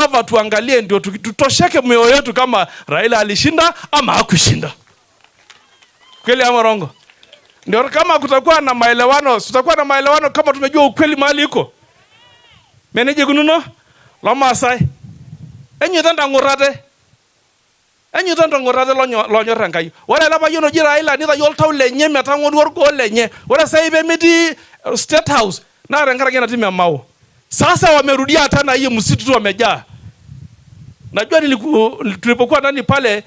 Hapa tuangalie ndio tutosheke mioyo yetu kama Raila alishinda ama hakushinda. Kweli ama rongo? Ndio kama kutakuwa na maelewano, tutakuwa na maelewano kama tumejua ukweli mahali iko. Meneje kununo? Lomaasai. Enyoita ntang'orate. Enyoita ntang'orate lonyor Enkai. Ore ele payian oji Raila nitayu oltau lenye metang'oru orgoo lenye. Ore sasa hivi metii State House naa tenkaraki ena timu e Mau. Sasa wamerudia tena hiyo msitu tu wamejaa. Najua tulipokuwa ndani pale,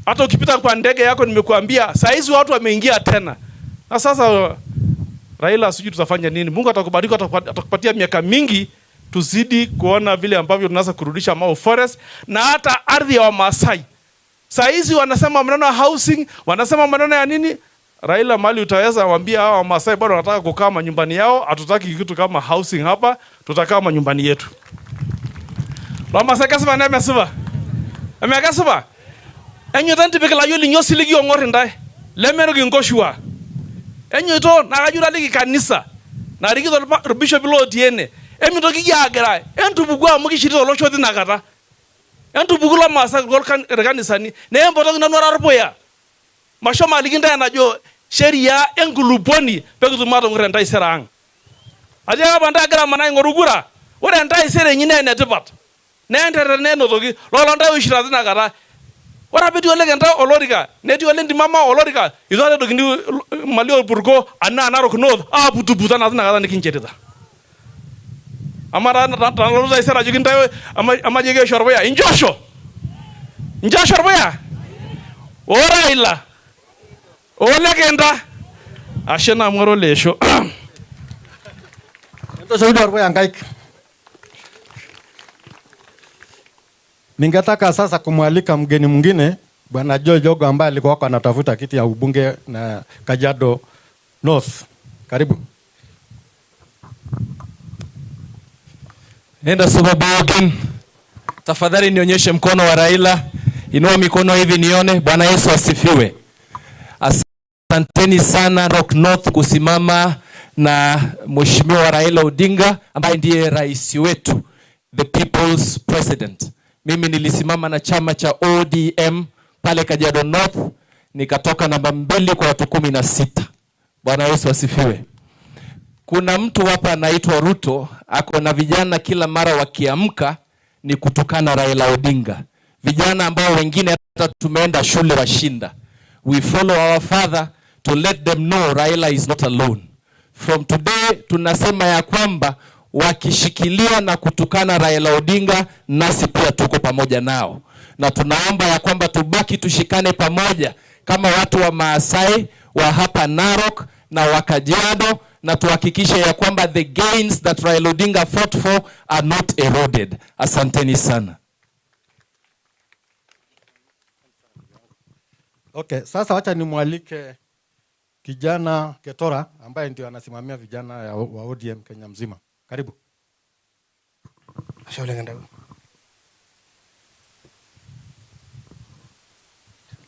hata ukipita kwa ndege yako nimekuambia saa hizi watu wameingia tena. Na sasa Raila sijui tutafanya nini. Mungu atakubariki, atakupatia miaka mingi tuzidi kuona vile ambavyo tunaweza kurudisha Mau Forest na hata ardhi ya Wamasai. Saa hizi wanasema maneno ya housing, wanasema maneno ya nini? Raila mali utaweza waambia hawa Wamasai bado wanataka kukaa manyumbani yao, hatutaki kitu kama housing hapa, tutakaa manyumbani yetu. Wamasai kasema na mesiba. Emekasipa? Enyoita ntipik ilayiok linyi osiligi ong'or intae lemeruk inkoshua. Enyoito naa kajo aliki kanisa narikito irbishopi lotii ene. Emintoki aagira entupuku amu kishirita olosho tinakata. Entupuku lomaasai irkanisani naa empotoki nanu ara orpuya. Mashomo aliki intae enajo sheria enkulupuoni pekitum aatong'or entaisere ang'. Atiaka apa ntae agira amanaa aing'oru kura, ore entaisere inyi naa enetipat. Naa enterrena enotoki lolo ntae oishirita tinakata. Ore apa etii ole Kenta olorika, netii ole Ntimama olorika, itu aikata edokini mali orpurko anaa Narok North aaputuputu enaa tinakata nikincherita. Amaa tenalotu taisere ajoki ntae amajo keisho orpuya, inchosho! Inchosho orpuya! O Raila! O Lekenta! Ashe naa amu ara oleesho. Entoshoki orpuya nkaik. Ningetaka sasa kumwalika mgeni mwingine, Bwana Joe Jogo ambaye alikuwa anatafuta kiti ya ubunge na Kajiado North. Karibu. Nenda Subabukin. Tafadhali nionyeshe mkono wa Raila. Inua mikono hivi nione. Bwana Yesu asifiwe. Asanteni sana Narok North kusimama na Mheshimiwa Raila Odinga ambaye ndiye rais wetu, the people's president. Mimi nilisimama na chama cha ODM pale Kajiado North, nikatoka namba 2 kwa watu 16. Bwana Yesu asifiwe. Kuna mtu hapa anaitwa Ruto, ako na vijana kila mara wakiamka ni kutukana Raila Odinga. Vijana ambao wengine hata tumeenda shule washinda. We follow our father to let them know Raila is not alone. From today tunasema ya kwamba wakishikilia na kutukana Raila Odinga, nasi pia tuko pamoja nao. Na tunaomba ya kwamba tubaki tushikane pamoja kama watu wa Maasai, wa hapa Narok na wa Kajiado, na tuhakikishe ya kwamba the gains that Raila Odinga fought for are not eroded. Asanteni sana. Okay, sasa wacha nimwalike kijana Ketora ambaye ndio anasimamia vijana wa ODM Kenya mzima. Karibu.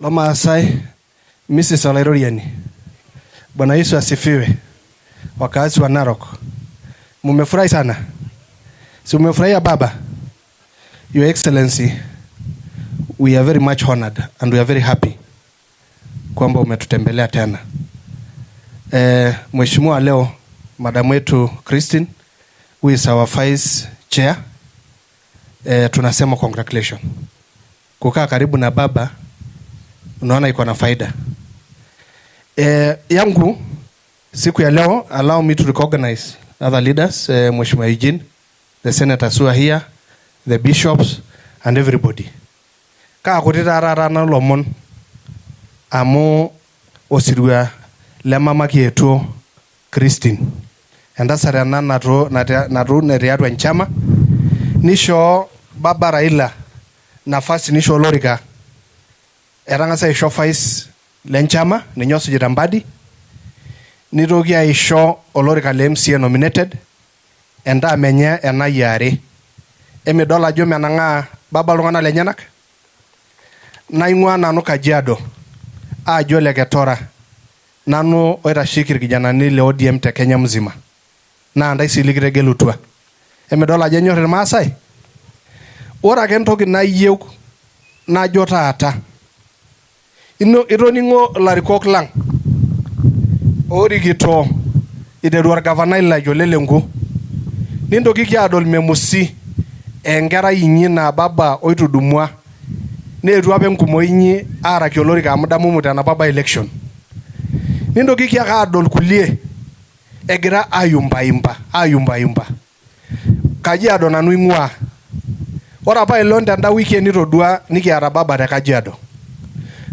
Lomaasai, Mrs. Olairoriani. Bwana Yesu asifiwe. Wakazi wa Narok, mumefurahi sana. Si umefurahia baba? Your Excellency, we are very much honored and we are very happy kwamba umetutembelea tena. Mheshimiwa, leo madam wetu Christine, who is our vice chair, tunasema congratulations. Kukaa karibu na baba, unaona iko na faida. Yangu siku ya leo, allow me to recognize other leaders, Mheshimiwa Eugene, the senators who are here, the bishops and everybody. Kaa kutita rara na lomon amu osirua le mama kietuo Christine. Entasat ena natuune tiatua enchama nishoo baba Raila nafasi, nishoo olorika. Etang'asa aisho vice lenchama ninye osujita Mbadi, nitoki aisho olorika le MCA nominated entaa menye ena yiare. Emidol ajo menang'aa baba iltung'anak lenyenak. Naing'ua nanu Kajiado aajo le Ketora, nanu oitasheki irkijanani le ODM te Kenya mzima, naa ntae sii likitegelutua. Emidol ajo enyor irmaasai. Ore ake entoki nayieu najo taata itoning'o ilarikok lang orikito iteru orgavanai lai Ole Lenku, nintokiki adol Memusi enkerai inyi naa baba oitudumua neetuo apa enkumoi inyi aaraki olorika amu idamumu tenapa by election. Nintokiki ake adol kulie egira ayumbayumba. Kajiado nanu ing'ua. Ore apa ilon tenda wiki nitodua nikiata baba te Kajiado.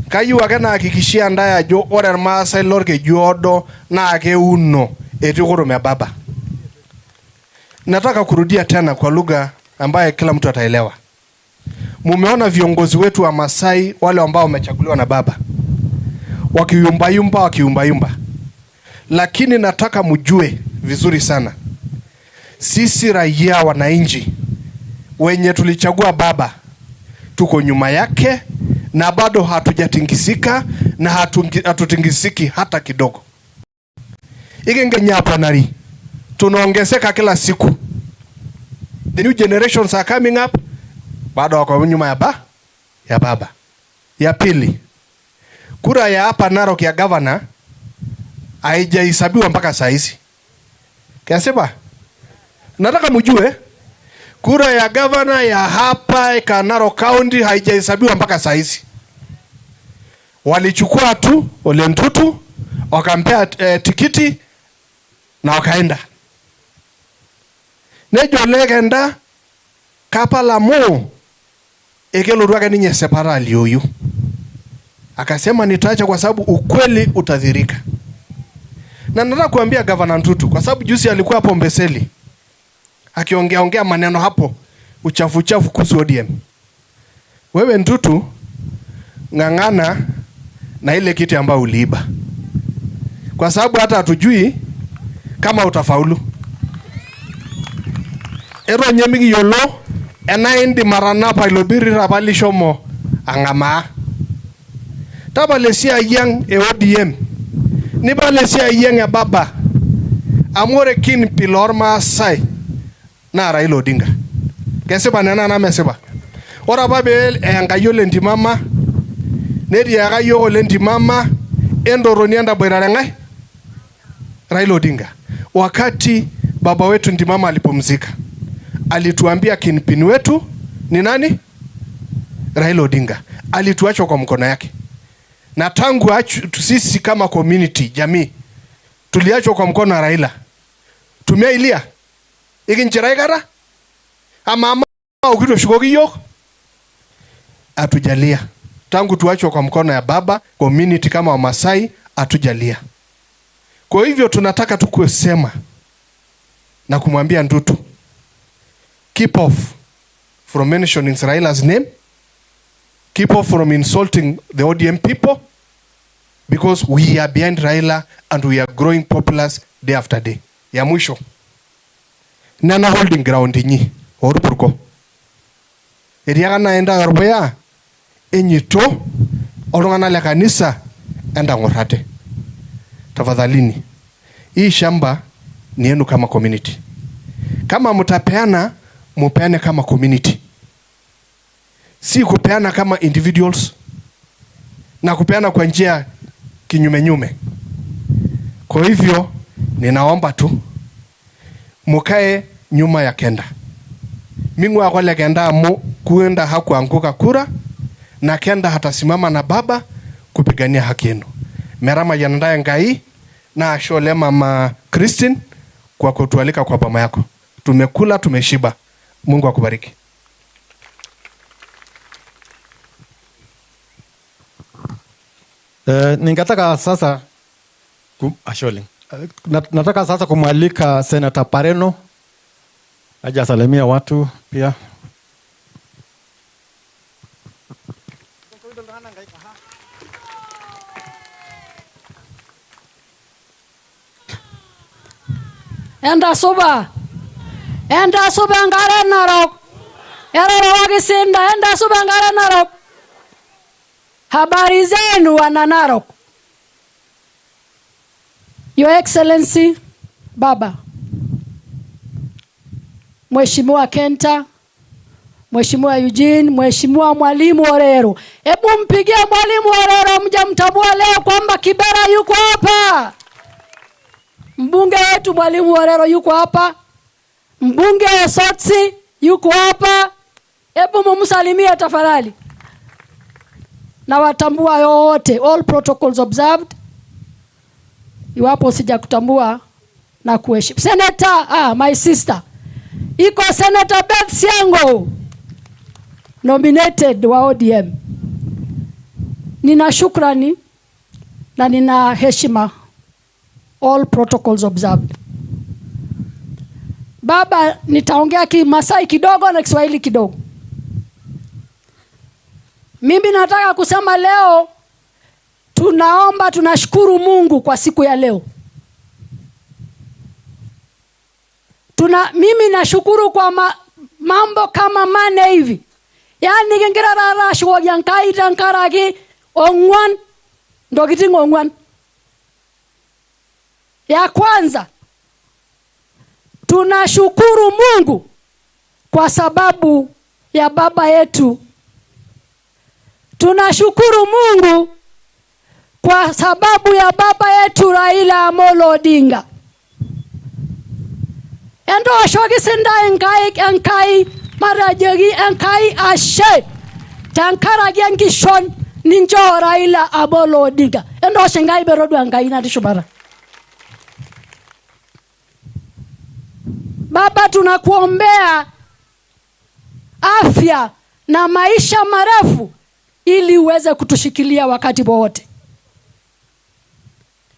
Kayieu ake nahakikishia ntae ajo ore irmaasai lorkeju oodo naa keuno etii kurum e baba. Nataka kurudia tena kwa lugha ambaye kila mtu ataelewa. Mumeona viongozi wetu wa Masai wale ambao wamechaguliwa na baba wakiyumbayumba wakiyumbayumba. Lakini nataka mjue vizuri sana, sisi raia wananchi wenye tulichagua baba tuko nyuma yake na bado hatujatingisika na hatutingisiki hata kidogo. Ikengenyapanari tunaongezeka kila siku. The new generations are coming up, bado wako nyuma ya baba. Ya pili, kura ya hapa Narok ya governor haijahesabiwa mpaka saa hizi. Kiasiba? Nataka mjue kura ya governor ya hapa Narok County haijahesabiwa mpaka saa hizi. Walichukua tu Ole Ntutu wakampea tikiti na wakaenda. Nejo lekenda kapala mu ekelotu ake ninye separa alioyu. Akasema nitaacha kwa sababu ukweli utadhirika. Na nataka kuambia Governor Ntutu, kwa sababu juzi alikuwa hapo Mbeseli akiongea ongea maneno hapo uchafu uchafu kuhusu ODM. Wewe Ntutu, ng'ang'ana na ile kitu ambayo uliiba, kwa sababu hata hatujui kama utafaulu. Ero nyemigi yolo ena indi maranapa ilobiri rapali shomo ang'amaa. Tabale siai ang e ODM, nibale siai ang e baba. Amu ore kingpin lormaasai naa Raila Odinga. Kesipa nena na mesipa? Ore apa pee Enkai Ole Ntimama, netiaka yiok Ole Ntimama entoroni entaboitare ng'ae? Raila Odinga. Wakati baba wetu Ntimama alipumzika, alituambia kingpin wetu ni nani? Raila Odinga. Alituacha kwa mkono yake. Na tangu sisi kama community, jamii, tuliachwa kwa mkono wa Raila. Tumia ilia. Ikinchirai kata? Ama ama ukitoshukoki yiok? Atujalia. Tangu tuachwe kwa mkono ya baba, community kama Wamasai atujalia. Kwa hivyo tunataka tu kusema na kumwambia Ntutu, keep off from mentioning Raila's name, keep off from insulting the ODM people, because we are behind Raila and we are growing populous day after day. Ya mwisho, nana holding ground inyi orpurko. Etiaka naenda orpuya enyito oltung'anak le kanisa entang'or ate. Tafadhalini, hii shamba ni yenu kama community. Kama mtapeana, mupeane kama community. Si kupeana kama individuals na kupeana kwa njia kinyume nyume. Kwa hivyo ninaomba tu mukae nyuma ya Kenda. Mingwa kwa Kenda amu kuenda hakuanguka kura, na Kenda hatasimama na baba kupigania haki yenu. Merama yandaye ngai na ashole mama Christine kwa kutualika kwa boma yako. Tumekula, tumeshiba. Mungu akubariki. Ningetaka sasa ashole. Nataka sasa kumwalika Senator Pareno aje asalimia watu pia. Enda suba. Enda suba ngare Narok. Erorowaki sinda, enda suba ngare Narok. Habari zenu wana Narok. Your Excellency, Baba, Mheshimiwa Kenta, Mheshimiwa Eugene, Mheshimiwa Mwalimu Orero. Hebu mpigie Mwalimu Orero, mjamtambua leo kwamba Kibera yuko hapa. Mbunge wetu Mwalimu Orero yuko hapa. Mbunge wa Sotsi yuko hapa. Hebu mumsalimie tafadhali. Na watambua wote, all protocols observed. Iwapo sijakutambua na kuheshimu. Senator, my sister. Iko Senator Beth Siango, nominated wa ODM. Nina shukrani na nina heshima, all protocols observed. Baba, nitaongea Kimasai kidogo na Kiswahili kidogo. Mimi nataka kusema leo tunaomba, tunashukuru Mungu kwa siku ya leo. Mimi nashukuru kwa mambo kama mane hivi. Yaani kingira rara shuwa yankai tankaraki ongwan ndokiting ongwan. Ya kwanza, tunashukuru Mungu kwa sababu ya baba yetu. Tunashukuru Mungu kwa sababu ya baba yetu Raila Amolo Odinga. Endo shogi sinda enkai enkai marajegi enkai ashe tankaragi enkishon ninjo Raila Amolo Odinga. Endo shengai berodu enkai na tishubara. Baba, tunakuombea afya na maisha marefu ili uweze kutushikilia wakati wote.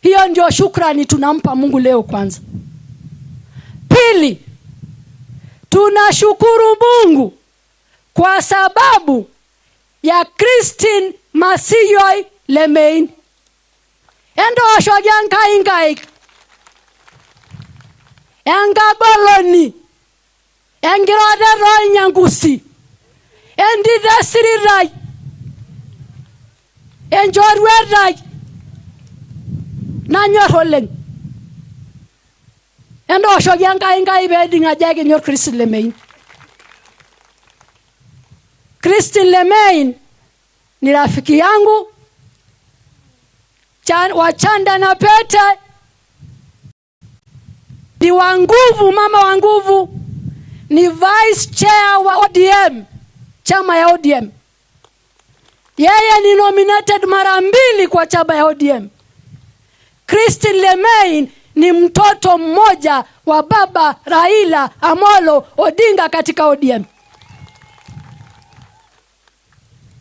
Hiyo ndio shukrani tunampa Mungu leo kwanza. Pili, tunashukuru Mungu kwa sababu ya Christine Masiyoi Lemein. Endo oshogi enkai nkaik. Engagoloni. Engirodero nyangusi. Endidesirirai. Enjoruerai. Nanyor oleng. Endo oshogi enkai nkai peeding ajo ekinyor Christine Lemein. Christine Lemein ni rafiki yangu, wachanda na pete, ni wa nguvu, mama wa nguvu, ni vice chair wa ODM, chama ya ODM. Yeye ni nominated mara mbili kwa chama ya ODM. Christine Lemein ni mtoto mmoja wa baba Raila Amolo Odinga katika ODM.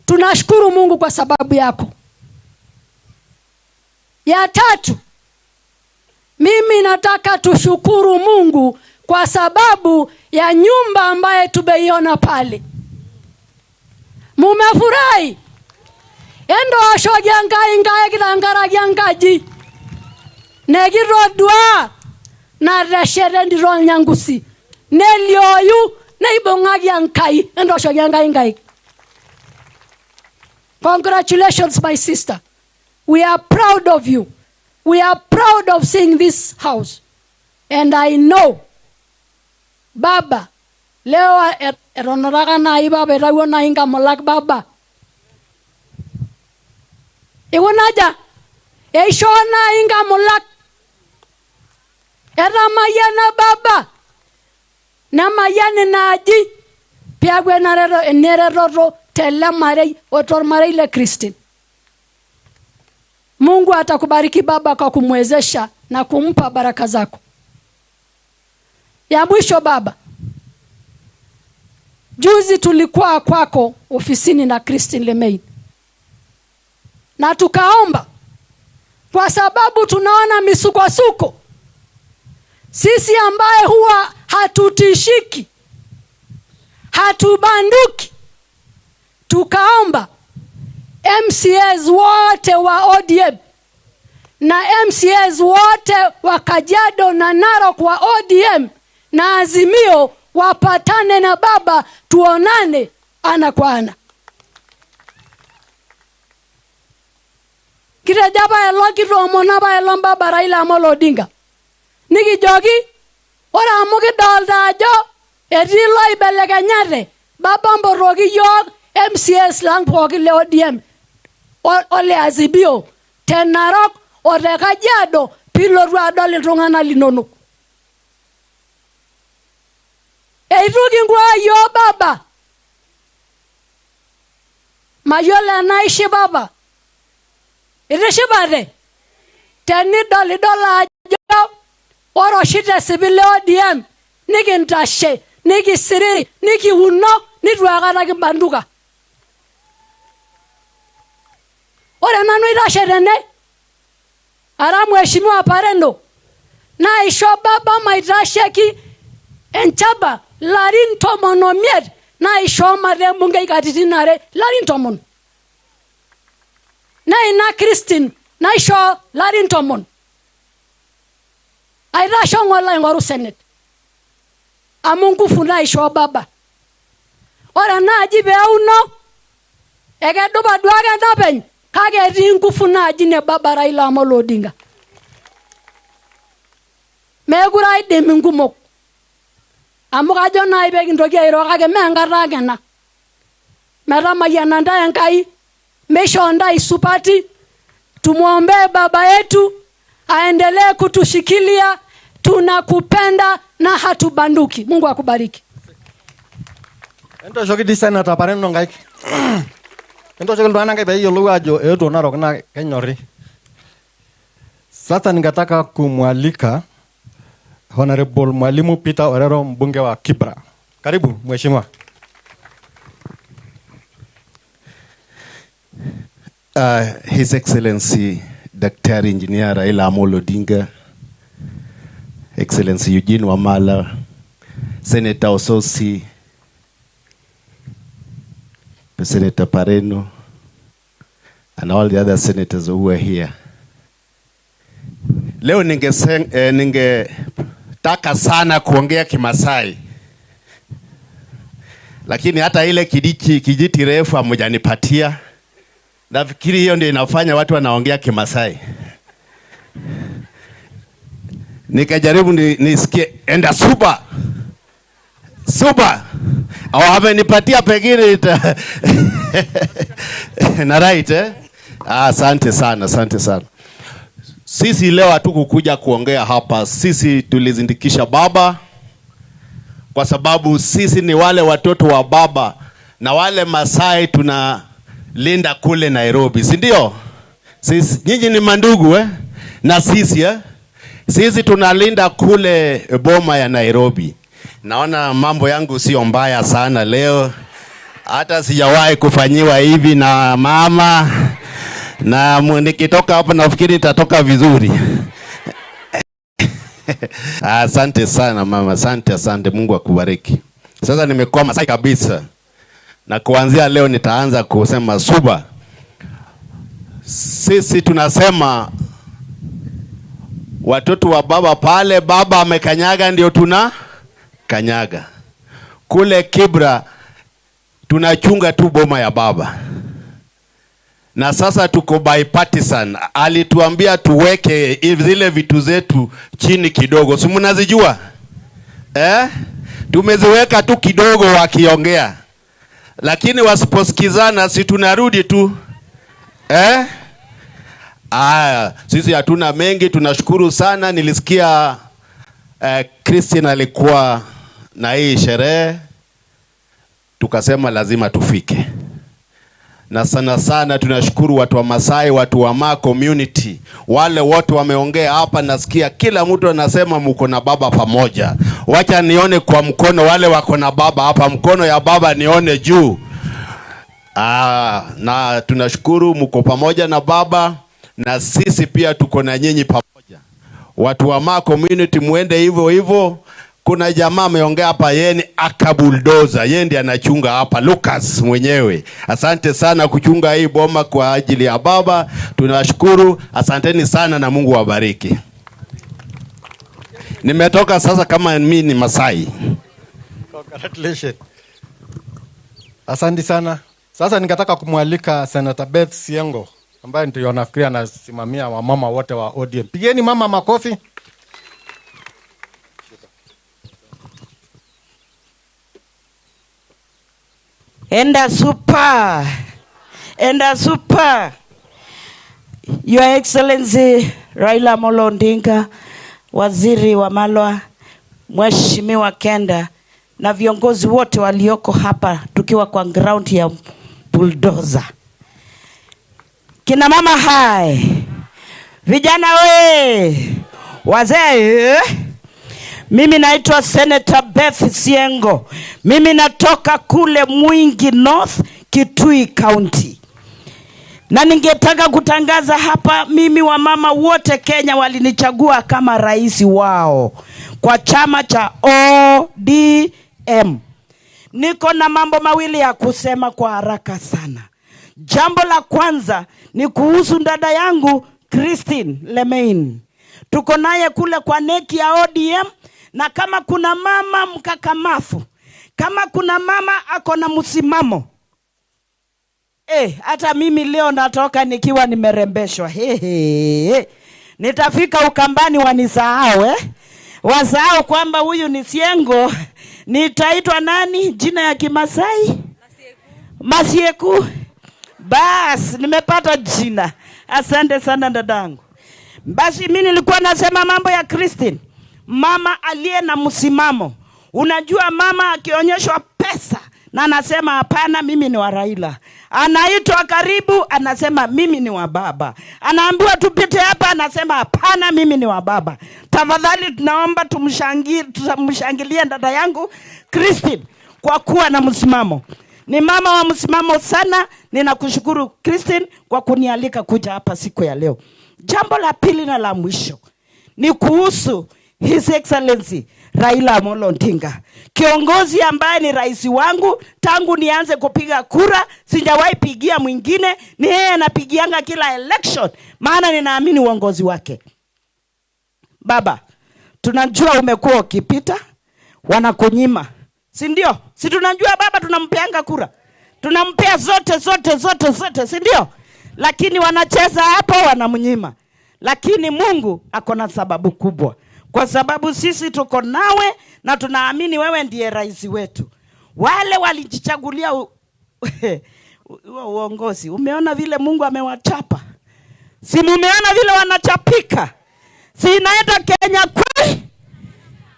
Tunashukuru Mungu kwa sababu yako. Ya tatu, mimi nataka tushukuru Mungu kwa sababu ya nyumba ambaye tumeiona pale. Mumefurahi? Endo ashogi enkai nkai kitankaraki enkaji. Nekitodua natesheta entito olnyangusi. Nelioyu neibung'aki enkai. Endo oshoki enkai nkaik. Congratulations, my sister. We are proud of you. We are proud of seeing this house. And I know, Baba, leo etonotaka nai baba etawuo nai nkamulak baba. Ikunaja, eishoo nai nkamulak. Etamayiana baba, nemayian inaaji, peeku eneretoto tele marei o tormarei le Christine. Mungu atakubariki baba kwa kumwezesha na kumpa baraka zako. Ya mwisho baba, juzi tulikuwa kwako ofisini na Christine Lemein. Na tukaomba kwa sababu tunaona misukosuko. Sisi ambaye huwa hatutishiki, hatubanduki, tukaomba MCAs wote wa ODM na MCAs wote wa Kajiado na Narok wa ODM na Azimio wapatane na baba, tuonane ana kwa ana. Kitejo apa elong kitoomona apa elong baba Raila Amolo Odinga. Nikijoki ore amu kidolta ajo etii loibelekenyate Baba mpotoki yiok MCAs lang pookin le ODM o le Azimio te Narok o te Kajiado pilotu adol iltung'anak linonok. Eitu king'uaa yiok baba. Mayiolo enaishi baba. Itishipate? Tenidol idol ajo ore oshi tesipil le ODM nikintashe, nikisiriri, nikiuno, nitu aikata kimbanduka. Ore nanu aitashe tene ara Mheshimiwa Pareno naisho baba maitasheki enchaba larin 15 naishoo mataa embungei katitin 2 larin 10. Na ina Christine naishoo larin 10. Aitasho ng'ole aing'oru senate. Amu ngufu naishoo baba. Ore naaji peeuno ekedupa duake entapeny kake etii ngufu naaji ne baba Raila Amolo Odinga. Meekure aidim inkumok. Amu kajo naaji pee kintoki airo kake mee enkata ang ena. Metamayiana ntae Enkai, meishoo ntae isupati, tumwombee baba yetu aendelee kutushikilia. Tunakupenda na hatubanduki. Mungu akubariki. Entoshoki di Senator Pareno nkaik. Entoshoki iltung'anak nkaik peeyiolou ajo eetuo Narok naa kenyorri. Sasa ningetaka kumwalika Honorable Mwalimu Peter Orero, mbunge wa Kibra. Karibu mheshimiwa. His Excellency Daktari Engineer Raila Amolo Odinga, Excellency Eugene Wamala, Senator Osotsi, Senator Pareno, and all the other senators who are here. Leo ningetaka sana kuongea Kimasai, lakini hata ile kijiti refu hamjanipatia. Nafikiri hiyo ndio inafanya watu wanaongea Kimasai. Nikajaribu nisikie enda suba suba, au amenipatia pengine na right eh? Asante sana, asante sana. Sisi leo hatukukuja kuongea hapa. Sisi tulizindikisha baba kwa sababu sisi ni wale watoto wa baba na wale Masai tunalinda kule Nairobi, si ndio? Sisi nyinyi ni mandugu eh? Na sisi eh? Sisi tunalinda kule boma ya Nairobi. Naona mambo yangu sio mbaya sana leo. Hata sijawahi kufanyiwa hivi na mama. Na nikitoka hapa nafikiri nitatoka vizuri. Asante sana mama, asante, asante. Mungu akubariki. Sasa nimekuwa Masai kabisa. Na kuanzia leo nitaanza kusema suba. Sisi tunasema watoto wa baba, pale baba amekanyaga ndio tuna kanyaga. Kule Kibra tunachunga tu boma ya baba. Na sasa tuko bipartisan. Alituambia tuweke zile vitu zetu chini kidogo. Si mnazijua? Eh? Tumeziweka tu kidogo wakiongea. Lakini wasiposikizana si tunarudi tu. Eh? Sisi hatuna mengi, tunashukuru sana. Nilisikia Christine alikuwa na hii sherehe, tukasema lazima tufike. Na sana sana tunashukuru watu wa Masai, watu wa Ma community, wale wote wameongea hapa. Nasikia kila mtu anasema mko na baba pamoja. Wacha nione kwa mkono wale wako na baba hapa, mkono ya baba nione juu. Na tunashukuru mko pamoja na baba, na sisi pia tuko na nyinyi pamoja. Watu wa Ma community muende hivyo hivyo. Kuna jamaa ameongea hapa, yeye ni akabuldoza, yeye ndiye anachunga hapa, Lucas mwenyewe. Asante sana kuchunga hii boma kwa ajili ya baba. Tunashukuru, asanteni sana na Mungu awabariki. Nimetoka sasa kama mimi ni Masai. Congratulations. Asante sana. Sasa ningetaka kumwalika Senator Beth Siengo ambaye ndio nafikiria anasimamia wamama wote wa ODM. Pigeni mama makofi. Enda super. Enda super. Your Excellency Raila Amolo Odinga, Waziri wa Malwa, Mheshimiwa Kenda na viongozi wote walioko hapa tukiwa kwa ground ya bulldozer. Kina mama hai, vijana we, wazee. Mimi naitwa Senator Beth Siengo. Mimi natoka kule Mwingi North, Kitui County. Na ningetaka kutangaza hapa, mimi wa mama wote Kenya walinichagua kama rais wao kwa chama cha ODM. Niko na mambo mawili ya kusema kwa haraka sana. Jambo la kwanza ni kuhusu dada yangu Christine Lemein. Tuko naye kule kwa neki ya ODM, na kama kuna mama mkakamafu, kama kuna mama ako na msimamo, hata mimi leo natoka nikiwa nimerembeshwa. Nitafika Ukambani wanisahau, Wasahau kwamba huyu ni Siengo. Nitaitwa nani? Jina ya Kimasai? Masieku. Bas, nimepata jina. Asante sana dadangu. Basi mimi nilikuwa nasema mambo ya Christine. Mama aliye na msimamo. Unajua mama akionyeshwa pesa na anasema hapana, mimi ni wa Raila. Anaitwa karibu, anasema mimi ni wa baba. Anaambiwa tupite hapa, anasema hapana, mimi ni wa baba. Tafadhali tunaomba tumshangilie dada yangu Christine kwa kuwa na msimamo. Ni mama wa msimamo sana. Ninakushukuru Christine kwa kunialika kuja hapa siku ya leo. Jambo la pili na la mwisho ni kuhusu His Excellency Raila Amolo Odinga, kiongozi ambaye ni rais wangu tangu nianze kupiga kura. Sijawahi pigia mwingine, ni yeye anapigianga kila election, maana ninaamini uongozi wake. Baba, tunajua umekuwa ukipita wanakunyima, si ndio? Si tunajua baba, tunampeanga kura, tunampea zote zote zote zote, si ndio? Lakini wanacheza hapo, wanamnyima. Lakini Mungu akona sababu kubwa, kwa sababu sisi tuko nawe na tunaamini wewe ndiye rais wetu. Wale walijichagulia uongozi, umeona vile Mungu amewachapa? Si mumeona vile wanachapika? Si inaenda Kenya kweli?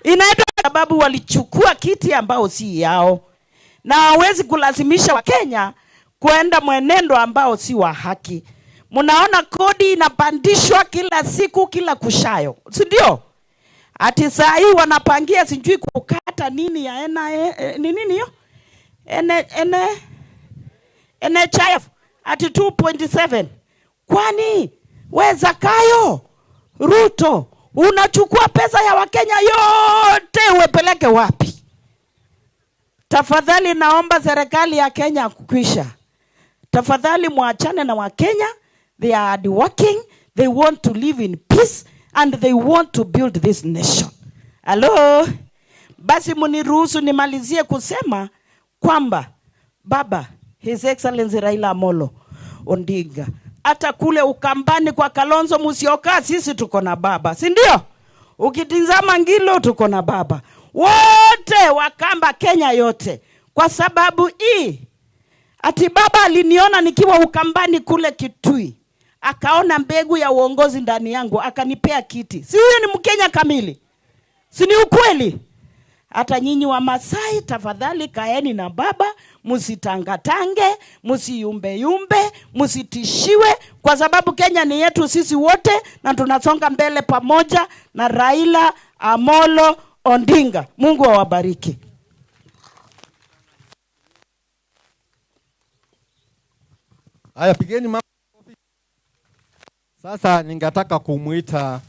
Inaenda sababu walichukua kiti ambao si yao, na hawezi kulazimisha wa Kenya kuenda mwenendo ambao si wa haki. Mnaona kodi inapandishwa kila siku, kila kushayo, si ndio? Ati saa hii wanapangia sijui kukata nini ya ni nini hiyo? NHIF ati 2.7. Kwani we Zakayo Ruto unachukua pesa ya Wakenya yote uwepeleke wapi? Tafadhali naomba serikali ya Kenya kukwisha. Tafadhali muachane na Wakenya. They are hard working. They want to live in peace and they want to build this nation. Hello? Basi muniruhusu nimalizie kusema kwamba baba His Excellency Raila Amolo Odinga, hata kule Ukambani kwa Kalonzo Musyoka sisi tuko na baba, si ndio? Ukitizama Ngilo tuko na baba. Wote Wakamba Kenya yote. Kwa sababu hii, ati baba aliniona nikiwa Ukambani kule Kitui, akaona mbegu ya uongozi ndani yangu, akanipea kiti. Si huyo ni Mkenya kamili? Si ni ukweli? Hata nyinyi wa Masai tafadhali kaeni na baba, msitangatange, msiyumbe yumbe, msitishiwe, kwa sababu Kenya ni yetu sisi wote na tunasonga mbele pamoja na Raila Amolo Odinga. Mungu awabariki. Haya, pigeni mama. Sasa ningetaka kumuita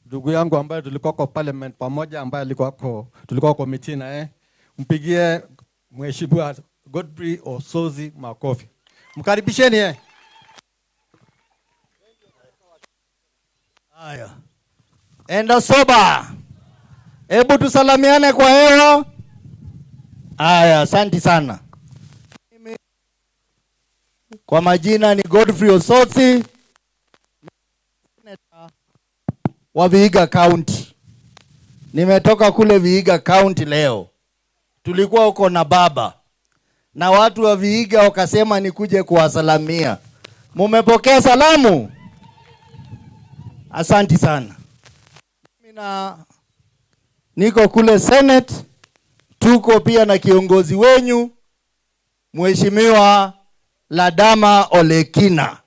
ndugu yangu ambaye tulikuwa kwa parliament pamoja, ambaye alikuwa tulikuwa committee na mpigie Mheshimiwa Godfrey Osotsi makofi. Mkaribisheni. Haya. Enda soba. Hebu tusalamiane kwa hewa. Haya, asante sana. Kwa majina ni Godfrey Osotsi, wa Vihiga County. Nimetoka kule Vihiga County leo. Tulikuwa huko na baba. na watu wa Vihiga wakasema nikuje kuwasalamia. Mumepokea salamu? Asanti sana. Mimi na niko kule Senate, tuko pia na kiongozi wenyu Mheshimiwa Ladama Olekina,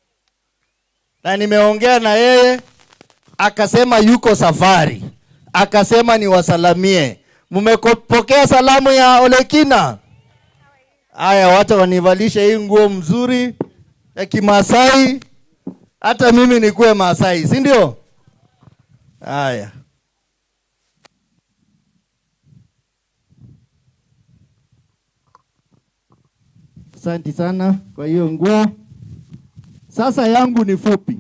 na nimeongea na yeye akasema yuko safari, akasema niwasalamie. Mmepokea salamu ya Olekina? Aya, wacha wanivalishe hii nguo mzuri ya Kimasai, hata mimi nikuwe Masai, si ndio? Aya. Asante sana kwa hiyo nguo. Sasa yangu ni fupi.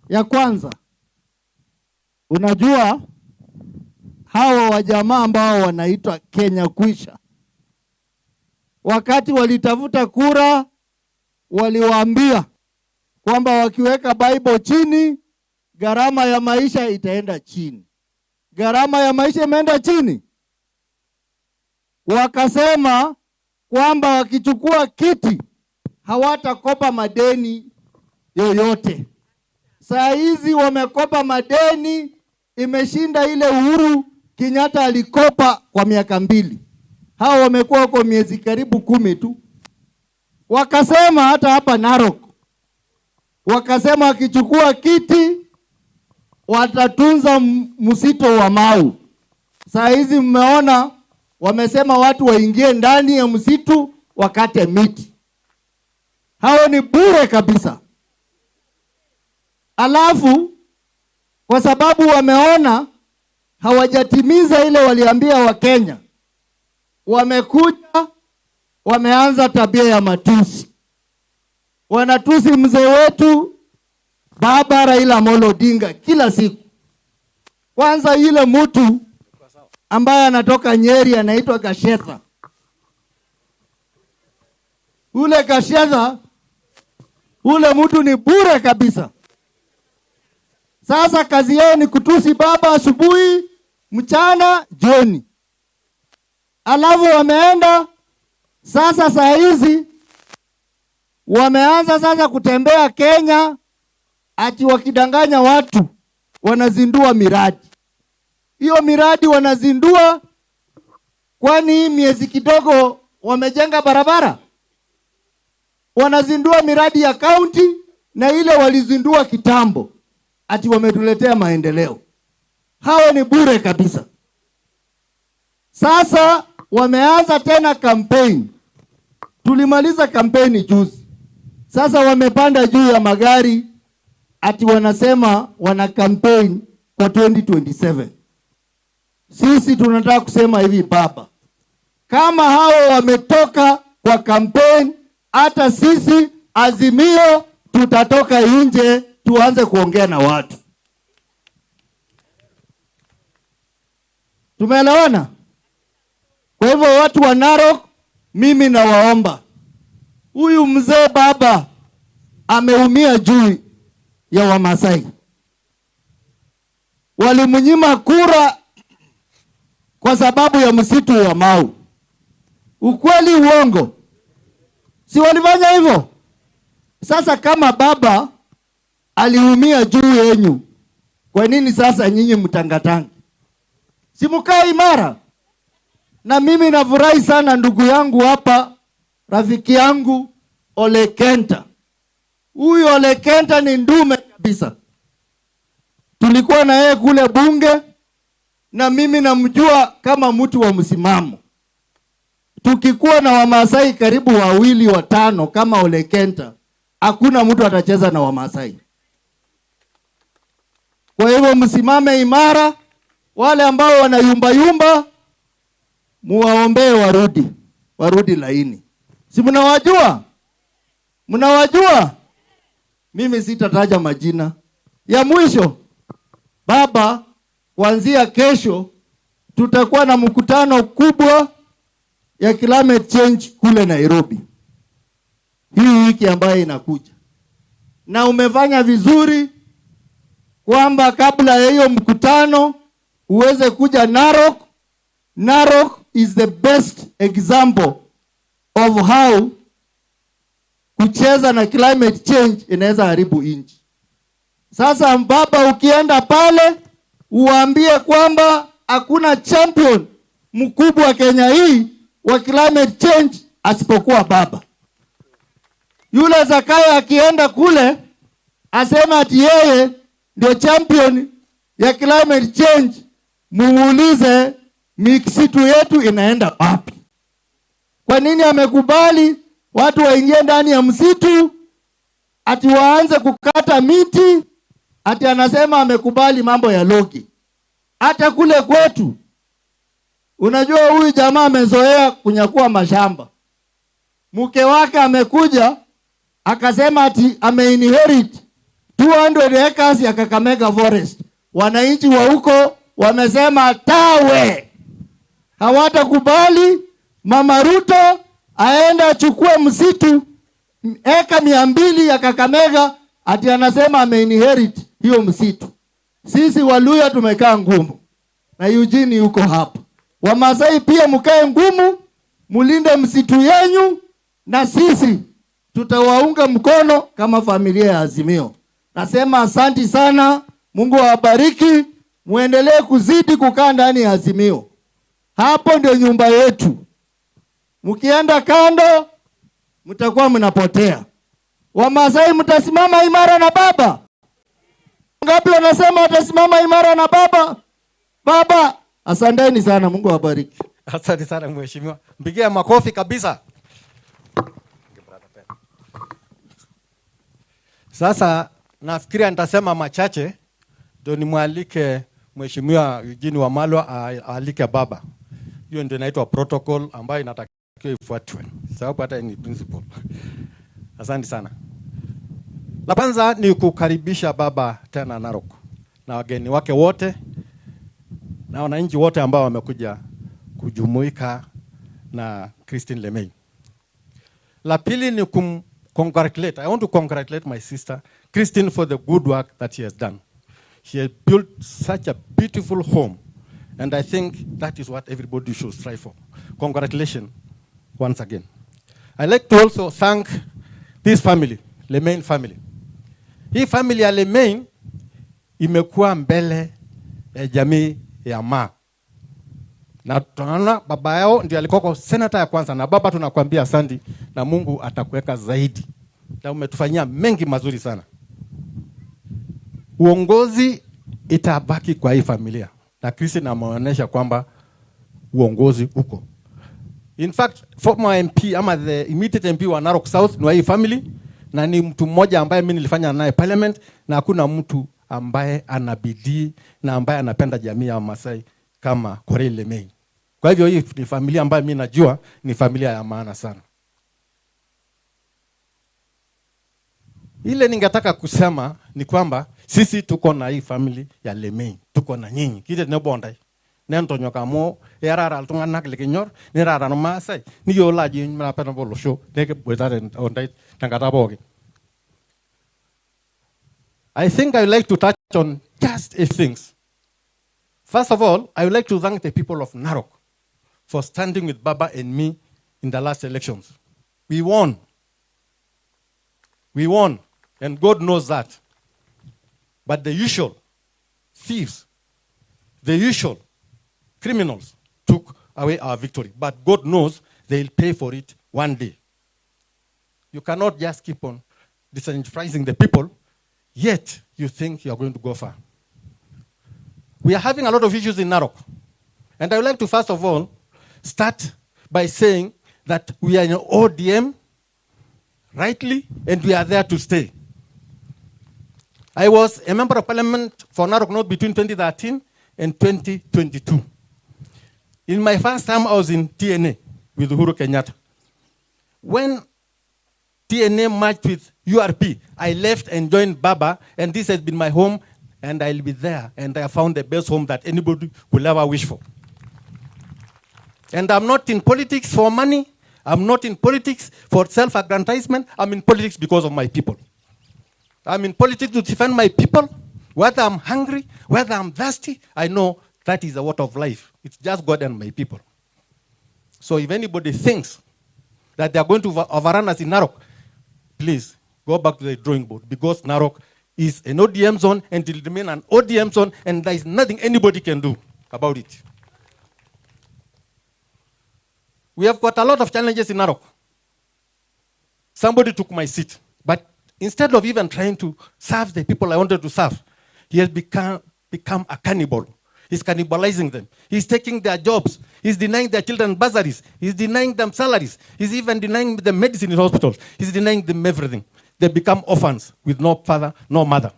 Ya kwanza, unajua hawa wajamaa ambao wanaitwa Kenya Kwisha, wakati walitafuta kura waliwaambia kwamba wakiweka Bible chini gharama ya maisha itaenda chini. Gharama ya maisha imeenda chini. Wakasema kwamba wakichukua kiti hawatakopa madeni yoyote. Saa hizi wamekopa madeni imeshinda ile Uhuru Kenyatta alikopa kwa miaka 2. Hao wamekuwa kwa miezi karibu 10 tu. Wakasema hata hapa Narok, wakasema wakichukua kiti watatunza msito wa Mau. Saa hizi mmeona wamesema watu waingie ndani ya msitu wakate miti. Hao ni bure kabisa. Alafu kwa sababu wameona hawajatimiza ile waliambia wa Kenya, wamekuja wameanza tabia ya matusi. Wanatusi mzee wetu Baba Raila Amolo Odinga kila siku. Kwanza yule mtu ambaye anatoka Nyeri anaitwa Gashetha. Ule Gashetha, ule mtu ni bure kabisa. Sasa kazi yao ni kutusi baba asubuhi, mchana, jioni. Alafu wameenda sasa saa hizi wameanza sasa kutembea Kenya ati wakidanganya watu wanazindua miradi. Hiyo miradi wanazindua, kwani miezi kidogo wamejenga barabara? Wanazindua miradi ya county na ile walizindua kitambo, ati wametuletea maendeleo. Hawa ni bure kabisa. Sasa wameanza tena campaign. Tulimaliza kampeni juzi. Sasa wamepanda juu ya magari ati wanasema wana campaign kwa 2027. Sisi tunataka kusema hivi baba, kama hao wametoka kwa campaign, hata sisi Azimio tutatoka nje tuanze kuongea na watu. Tumeelewana? Kwa hivyo watu wa Narok, mimi nawaomba, huyu mzee baba ameumia juu ya Wamasai. Walimnyima kura kwa sababu ya msitu wa Mau. Ukweli uongo? Si walifanya hivyo? Sasa kama baba aliumia juu yenu, kwa nini sasa nyinyi mtangatanga? Si mkae imara. Na mimi nafurahi sana ndugu yangu hapa, rafiki yangu Ole Kenta. Huyu Ole Kenta ni ndume kabisa. Tulikuwa na yeye kule bunge, na mimi namjua kama mtu wa msimamo. Tukikuwa na Wamasai karibu 2 5 kama Ole Kenta, hakuna mtu atacheza na Wamasai. Kwa hivyo msimame imara. Wale ambao wanayumba yumba muwaombee warudi laini. Si mnawajua? Mnawajua? Mimi sitataja majina. Ya mwisho, baba, kuanzia kesho tutakuwa na mkutano kubwa ya climate change kule Nairobi, hii wiki ambayo inakuja. Na umefanya vizuri kwamba kabla ya hiyo mkutano uweze kuja Narok. Narok is the best example of how kucheza na climate change inaweza haribu nchi. Sasa baba, ukienda pale uambie kwamba hakuna champion mkubwa Kenya hii wa climate change asipokuwa baba. Yule Zakayo akienda kule asema ati yeye ndio champion ya climate change, muulize misitu yetu inaenda wapi? Kwa nini amekubali watu waingie ndani ya msitu ati waanze kukata miti, ati anasema amekubali mambo ya logi? Hata kule kwetu, unajua huyu jamaa amezoea kunyakua mashamba. Mke wake amekuja akasema ati ameinherit 200 acres ya Kakamega Forest. Wananchi wa huko wamesema tawe, hawatakubali Mama Ruto aenda achukue msitu eka 200 ya Kakamega ati anasema ameinherit hiyo msitu. Sisi Waluya tumekaa ngumu, na Eugene yuko hapa. Wamasai pia mkae ngumu, mulinde msitu yenyu, na sisi tutawaunga mkono kama familia ya Azimio. Nasema asanti sana, Mungu awabariki, muendelee kuzidi kukaa ndani ya Azimio. Hapo ndio nyumba yetu. Mkienda kando mtakuwa mnapotea. Wamasai mtasimama imara na baba. Ngapi wanasema watasimama imara na baba? Baba, asanteni sana, Mungu awabariki. Asante sana mheshimiwa. Mpigie makofi kabisa. Sasa nafikiria nitasema machache ndio nimwalike Mheshimiwa Eugene Wamalwa aalike baba. Hiyo ndio inaitwa protocol ambayo inatakiwa ifuatwe. Sababu hata ni principle. Asante sana. La kwanza ni kukaribisha baba tena Narok na wageni wake wote na wananchi wote ambao wamekuja kujumuika na Christine Lemei. La pili ni congratulate. I want to congratulate my sister Christine for the good work that she has done. She has built such a beautiful home, and I think that is what everybody should strive for. Congratulations once again. I like to also thank this family, Lemain family. Hii family ya Lemain imekuwa mbele ya jamii ya Ma. Na tunaona baba yao ndiye alikuwa kwa senator ya kwanza, na baba tunakwambia asante na Mungu atakuweka zaidi. Na umetufanyia mengi mazuri sana. Uongozi itabaki kwa hii familia. Na Christine ameonyesha kwamba uongozi uko. In fact, former MP ama the immediate MP wa Narok South ni wa hii family, na ni mtu mmoja ambaye mimi nilifanya naye parliament, na hakuna mtu ambaye ana bidii na ambaye anapenda jamii ya Masai kama Korir Lemei. Kwa hivyo hii ni familia ambayo mimi najua ni familia ya maana sana. Ile ningetaka kusema ni kwamba sisi tuko na hii family ya Lemei, tuko na nyinyi. Kite nebondai. Nentonyoka mo erara iltung'anak likinyor, nirara Irmaasai, niyiolo ajo mnapenda olosho, nekiboitare ondai tenkata pookin. I think I would like to touch on just a things. First of all, I would like to thank the people of Narok for standing with Baba and me in the last elections. We won. We won, and God knows that. But the usual thieves, the usual criminals took away our victory. But God knows they'll pay for it one day. You cannot just keep on disenfranchising the people, yet you think you are going to go far. We are having a lot of issues in Narok. And I would like to first of all start by saying that we are in ODM, rightly, and we are there to stay. I was a member of parliament for Narok North between 2013 and 2022. In my first time, I was in TNA with Uhuru Kenyatta. When TNA merged with URP, I left and joined Baba, and this has been my home, and I'll be there, and I found the best home that anybody could ever wish for. And I'm not in politics for money. I'm not in politics for self-aggrandizement. I'm in politics because of my people. I'm in politics to defend my people. Whether I'm hungry, whether I'm thirsty, I know that is the water of life. It's just God and my people. So if anybody thinks that they are going to overrun us in Narok, please go back to the drawing board, because Narok is an ODM zone and it will remain an ODM zone, and there is nothing anybody can do about it. We have got a lot of challenges in Narok. Somebody took my seat, but instead of even trying to serve the people I wanted to serve, he has become a cannibal. He's cannibalizing them. He's taking their jobs. He's denying their children bursaries. He's denying them salaries. He's even denying them medicine in hospitals. He's denying them everything. They become orphans with no father, no mother.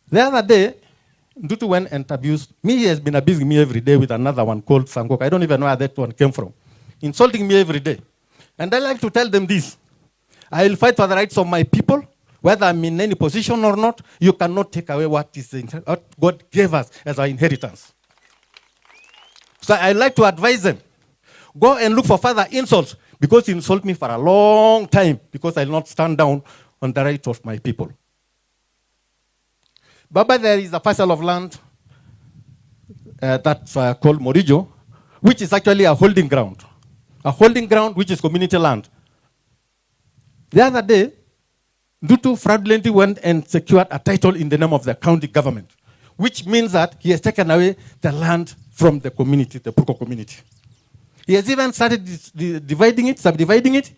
The other day, Ndutu went and abused me. He has been abusing me every day with another one called Sangok. I don't even know where that one came from. Insulting me every day. And I like to tell them this. I will fight for the rights of my people, whether I'm in any position or not. You cannot take away what God gave us as our inheritance. So I like to advise them, go and look for further insults, because you insult me for a long time, because I will not stand down on the rights of my people. Baba, there is a parcel of land that's called Morijo, which is actually a holding ground. A holding ground which is community land. The other day, Ndutu fraudulently went and secured a title in the name of the county government, which means that he has taken away the land from the community, the Purko community. He has even started dividing it, subdividing it,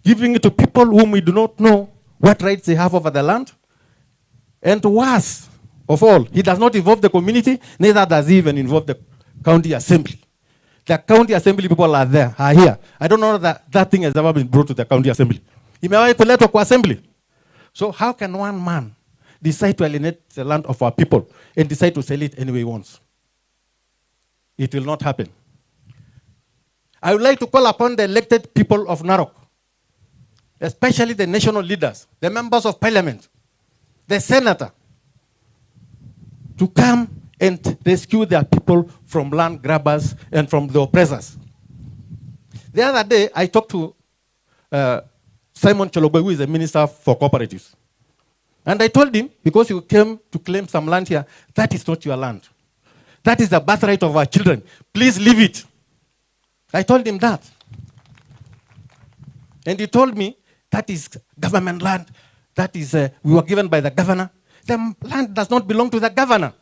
giving it to people whom we do not know what rights they have over the land. And worse of all, he does not involve the community, neither does he even involve the county assembly. The county assembly people are there, are here. I don't know that that thing has ever been brought to the county assembly. Imewahi kuletwa kwa assembly. So how can one man decide to alienate the land of our people and decide to sell it any way he wants? It will not happen. I would like to call upon the elected people of Narok, especially the national leaders, the members of parliament, the senator, to come and rescue their people from land grabbers and from the oppressors. The other day, I talked to Simon Chelugui, who is the minister for cooperatives. And I told him, because you came to claim some land here, that is not your land. That is the birthright of our children. Please leave it. I told him that. And he told me, that is government land. That is, we were given by the governor. The land does not belong to the governor.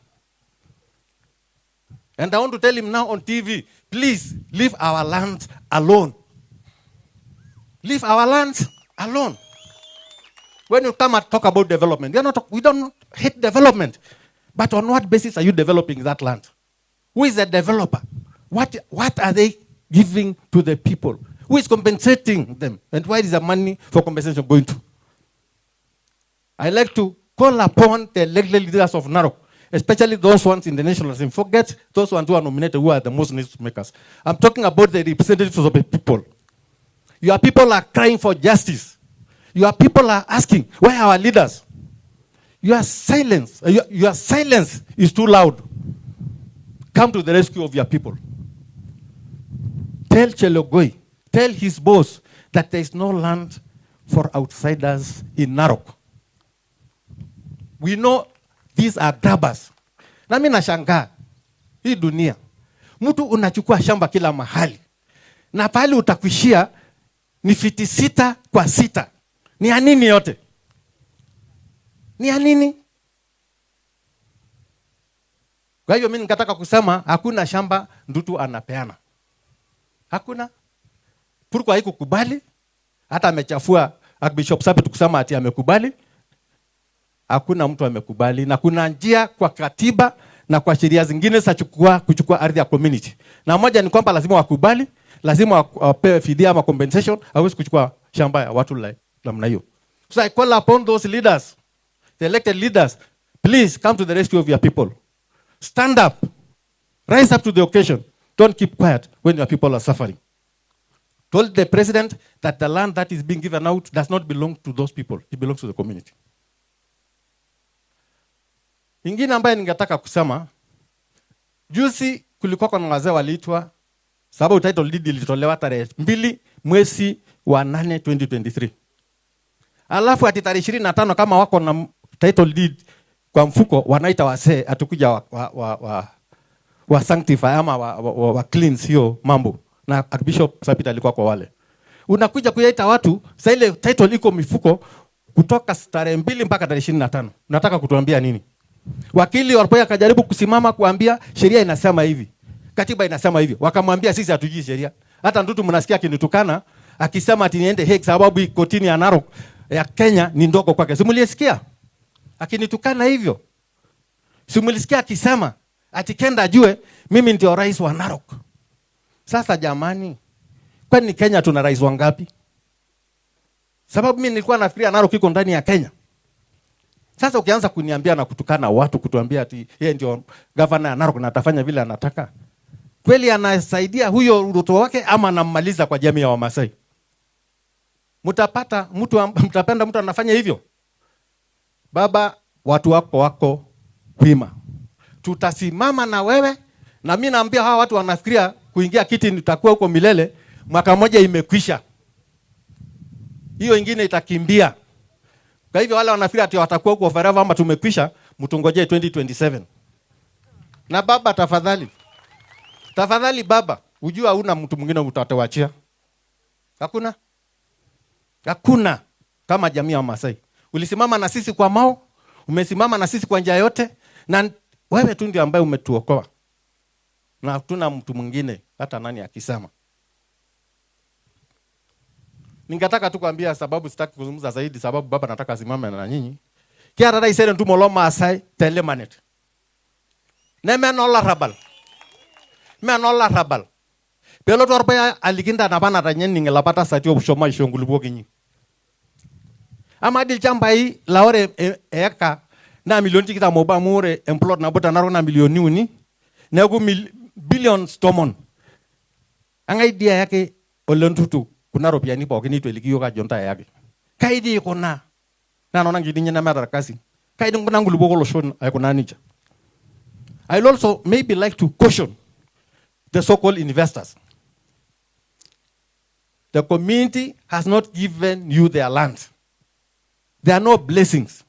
And I want to tell him now on TV, please leave our land alone. Leave our land alone. When you come and talk about development, we don't hate development. But on what basis are you developing that land? Who is the developer? What are they giving to the people? Who is compensating them? And where is the money for compensation going to? I like to call upon the elected leaders of Narok, especially those ones in the National Assembly. Forget those ones who are nominated, who are the most newsmakers. I'm talking about the representatives of the people. Your people are crying for justice. Your people are asking, where are our leaders? Your silence, your silence is too loud. Come to the rescue of your people. Tell Chelugui, tell his boss that there is no land for outsiders in Narok. We know these are grabbers. Na mimi nashangaa hii dunia. Mtu unachukua shamba kila mahali. Na pale utakuishia ni fiti 6 kwa 6. Ni ya nini yote? Ni ya nini? Kwa hiyo mimi nikataka kusema hakuna shamba Ndutu anapeana. Hakuna. Purko haikukubali. Hata amechafua Archbishop Sapit kusema ati amekubali. Hakuna mtu amekubali. Na kuna njia kwa katiba na kwa sheria zingine za kuchukua ardhi ya community. Na moja ni kwamba lazima wakubali, lazima wapewe fidia ama compensation, hawezi kuchukua shamba ya watu namna hiyo. So I call upon those leaders, the elected leaders, please come to the rescue of your people. Stand up. Rise up to the occasion. Don't keep quiet when your people are suffering. Told the president that the land that is being given out does not belong to those people. It belongs to the community. Ingine ambaye ningetaka kusema, juzi kulikuwa na wazee waliitwa, sababu title deed ilitolewa tarehe 2 mwezi wa 8 2023. Alafu ati tarehe 25 kama wako na title deed kwa mfuko wanaita wazee atakuja wa sanctify ama wa cleanse hiyo mambo, na Archbishop Sapit alikuwa kwa wale. Unakuja kuyaita watu sasa, ile title iko mifuko kutoka tarehe 2 mpaka tarehe 25. Unataka kutuambia nini? Wakili walipoya akajaribu kusimama kuambia sheria inasema hivi, katiba inasema hivi, wakamwambia sisi hatujui sheria. Hata Ndutu mnasikia akinitukana akisema ati niende Hague sababu kotini ya Narok ya Kenya ni ndogo kwake. Simuliesikia akinitukana hivyo? Simulisikia akisema ati kenda ajue mimi ndio rais wa Narok? Sasa jamani, kwani Kenya tuna rais wangapi? Sababu mimi nilikuwa nafikiria Narok iko ndani ya Kenya. Sasa ukianza kuniambia na kutukana watu, kutuambia ati yeye ndio governor ya Narok na atafanya vile anataka, kweli anasaidia huyo Ruto wake ama anammaliza kwa jamii ya Wamasai? Mtapata mtu, mtapenda mtu anafanya hivyo? Baba, watu wako wako wima, tutasimama na wewe. Na mimi naambia hawa watu wanafikiria kuingia kiti nitakuwa huko milele, mwaka mmoja imekwisha, hiyo ingine itakimbia. Kwa hivyo wale wanafikiria ati watakuwa huko forever ama tumekwisha, mtungojee 2027. Na baba, tafadhali, tafadhali baba, ujua huna mtu mwingine utatuachia. Hakuna. Hakuna kama jamii ya Masai. Ulisimama na sisi kwa Mao, umesimama na sisi kwa njia yote, na wewe tu ndio ambaye umetuokoa. Na hatuna mtu mwingine hata nani akisema. Ningetaka tu kuambia, sababu sitaki kuzungumza zaidi sababu baba nataka asimame na nyinyi. Kiata taisere ntumo lomaasai telemanet. Neme nolarabal. Me nolarabal. Pelotu orpayian aliki ntanapa natanya ening ilapa tasati oshomo aisho nkulupuok inyi. Amaa dii ilchambai laa ore eeka naa milioni 21 amu ore emplot nabo te Narok naa milioni 3, neeku billions 10. Eng'ae dii eyaki Ole Ntutu kuna ropiyiani pookin neitu eliki yiok ajo ntae eyaki? Kai dii ikuna? Naa nona nkiitin inyi nemeeta irkasin. Kai dii inkuna nkulupuok olosho aikunaa nejia? I'll also maybe like to caution the so-called investors. The community has not given you their land. There are no blessings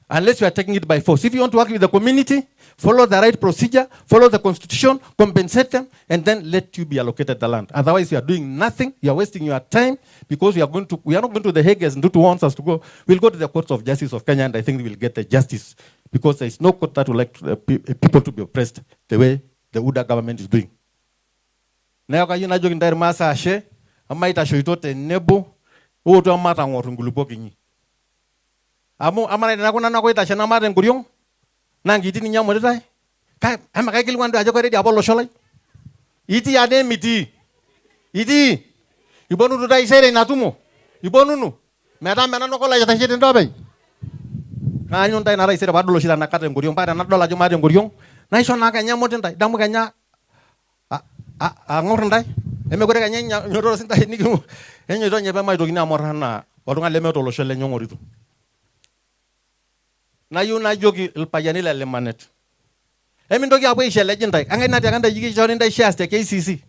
unless you are taking it by force. If you want to work with the community, follow the right procedure, follow the constitution, compensate them, and then let you be allocated the land. Otherwise, you are doing nothing. You are wasting your time because we are not going to the Hague as Ndutu wants us to go. We'll go to the courts of justice of Kenya, and I think we will get the justice, because there is no court that will like people to be oppressed the way the UDA government is doing. Neeku kayieu najoki intae Irmaasai ashe, emaitashoito tenebo, ootu ematang'or inkulupuok inyi. Amu amaa teneeku nanu ake oitashe namaata enkoriong', naa nkiitin inyi emutitae. Ama kaikilikuan duo ajo kaready apa olosho lai? Itii ade emitii? Itii? Iponunu taisere ina tumo? Iponunu? Metaa mme nanu ake olo aitashe tende openy? Kaanyu ntae ina taisere paadol oshi tenakata enkoriong', paa tenadol ajo maata enkoriong', naisho naa kenya emoti ntae, idamu kenya ang'or ntae, emekure kenya enyototo sintae enyoito ninye pemaitokini amor anaa oltung'ani lemeeta olosho lenye ong'orito. Nayieu najoki irpayiani le Lemanet, emintoki aapuo aishelej intae. Eng'ae natiaka ntae ekinchori ntae shares te KCC?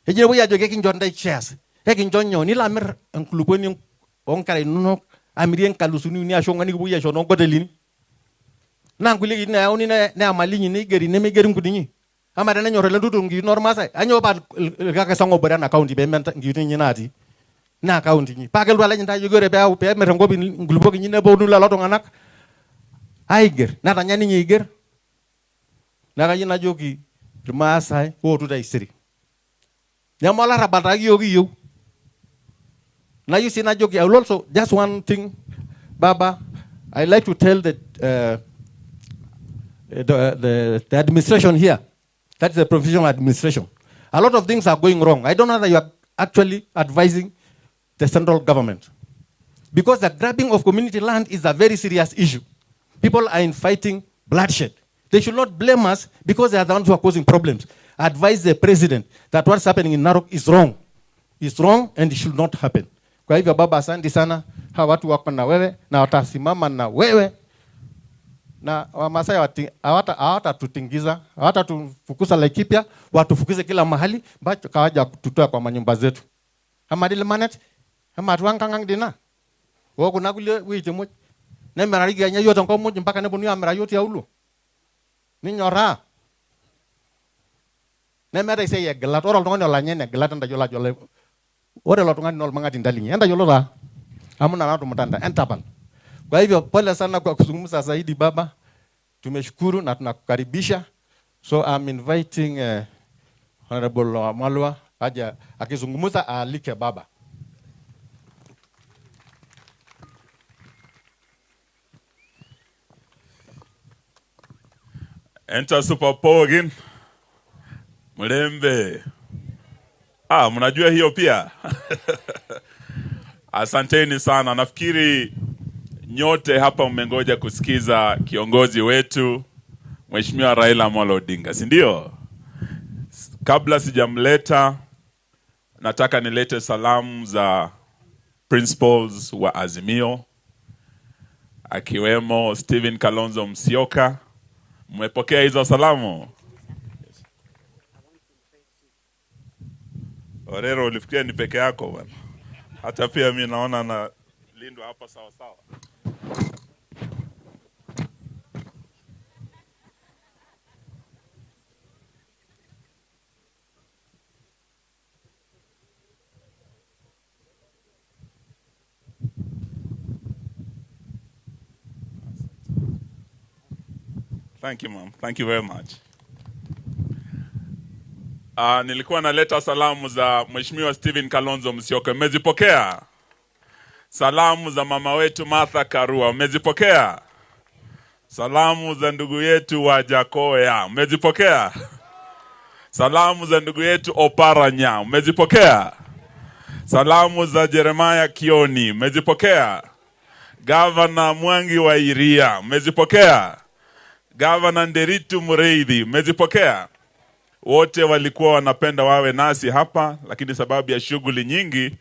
Eji nepuoi ajoki ekincho ntae shares, ekincho nyoo, nilo amir enkulupuoni oonkera inonok amirie 3,000 ashu 4 nikipuoi aisho toonkotelini. Naa nkulie kiitin eyauni neya mali inyi neigeri nemeigeri nkuninyi. Amaa tenenyor Ole Ntutu nkiitin ormaasai, ainyoo paa irkakesak oobore ena county pee nkiitin inyi natii? Naa county inyi. Paa kelotu alej intae ajoki ore peemir enkop inkulupuok inyi neponu lelo tung'anak aiger, netanya ninye eiger. Neeku kayieu najoki Irmaasai ootu taisere, neme olarrabal taa ake yiok kiyieu. Nayieu sii najoki, I will also, just one thing, Baba, I like to tell the administration here, that is the provisional administration. A lot of things are going wrong. I don't know that you are actually advising the central government, because the grabbing of community land is a very serious issue. People are infighting bloodshed. They should not blame us because they are the ones who are causing problems. Advise the president that what's happening in Narok is wrong. It's wrong and it should not happen. Kwa hivyo baba, asante sana. Hawa watu wako na wewe na watasimama na wewe. Na Wamasai hawatatutingiza, hawatatufukuza Laikipia, watufukuze kila mahali, but kawaja kututoa kwa manyumba zetu. Ama dile manet, ama tuangangang dina. Wao kuna kule wiki moja. Nemirariki kenya yiok tenkop muj mpaka neponu amira yiok tiauluo. Ninyoraa. Nemeeta esiai egilat. Ore oltung'ani olanya ina gilata entayiolo ajo ore ilo tung'ani naa olmang'atinda linyi. Entayiolo taa amu ina natumuta ntae. Entapal. Kwa hivyo pole sana kwa kuzungumza zaidi baba. Tumeshukuru na tunakukaribisha. So I'm inviting Honorable Wamalwa aje akizungumza aalike baba. Enter Super Pogin. Mlembe. Ah, mnajua hiyo pia. Asanteni sana. Nafikiri nyote hapa mmengoja kusikiza kiongozi wetu Mheshimiwa Raila Amolo Odinga, si ndio? Kabla sijamleta, nataka nilete salamu za principals wa Azimio akiwemo Stephen Kalonzo Musyoka. Mmepokea hizo salamu? Orero, ulifikiria ni peke yako bwana? Hata pia mimi naona na lindwa hapa sawa sawa. Thank you, ma'am. Thank you very much. Nilikuwa naleta salamu za Mheshimiwa Stephen Kalonzo Musyoka. Mmezipokea? Salamu za mama wetu Martha Karua. Mmezipokea? Salamu za ndugu yetu wa Jakoya. Mmezipokea? Salamu za ndugu yetu Oparanya. Mmezipokea? Salamu za Jeremiah Kioni. Mmezipokea? Governor Mwangi wa Iria. Mmezipokea? Governor Nderitu Mureithi, mmezipokea? Wote walikuwa wanapenda wawe nasi hapa, lakini sababu ya shughuli nyingi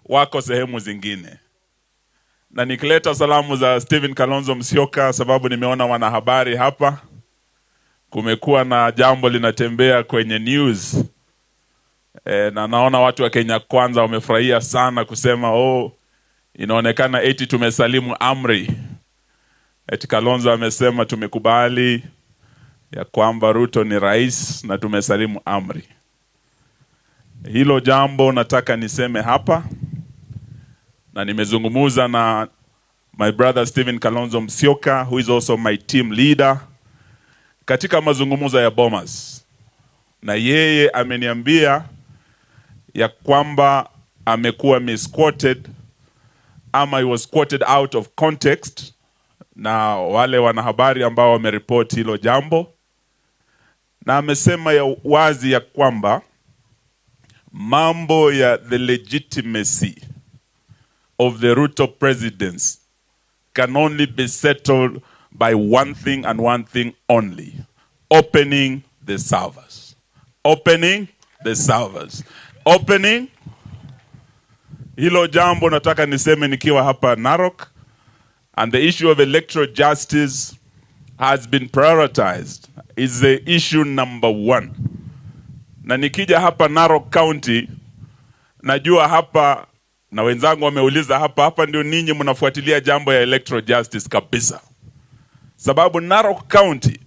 wako sehemu zingine. Na nikileta salamu za Stephen Kalonzo Musyoka, sababu nimeona wanahabari hapa, kumekuwa na jambo linatembea kwenye news. Na naona watu wa Kenya Kwanza wamefurahia sana kusema, oh, inaonekana eti tumesalimu amri. Eti Kalonzo amesema tumekubali ya kwamba Ruto ni rais na tumesalimu amri. Hilo jambo nataka niseme hapa, na nimezungumza na my brother Stephen Kalonzo Musyoka, who is also my team leader, katika mazungumzo ya Bomas. Na yeye ameniambia ya kwamba amekuwa misquoted, ama he was quoted out of context na wale wanahabari ambao wameripoti hilo jambo. Na amesema ya wazi ya kwamba mambo ya the legitimacy of the Ruto presidency can only be settled by one thing and one thing only: opening the servers. Opening the servers. Opening. Hilo jambo nataka niseme nikiwa hapa Narok. And the issue of electoral justice has been prioritized. Is the issue number one. Na nikija hapa Narok County, najua hapa, na wenzangu wameuliza hapa, hapa ndio ninyi mnafuatilia jambo ya electoral justice kabisa. Sababu Narok County,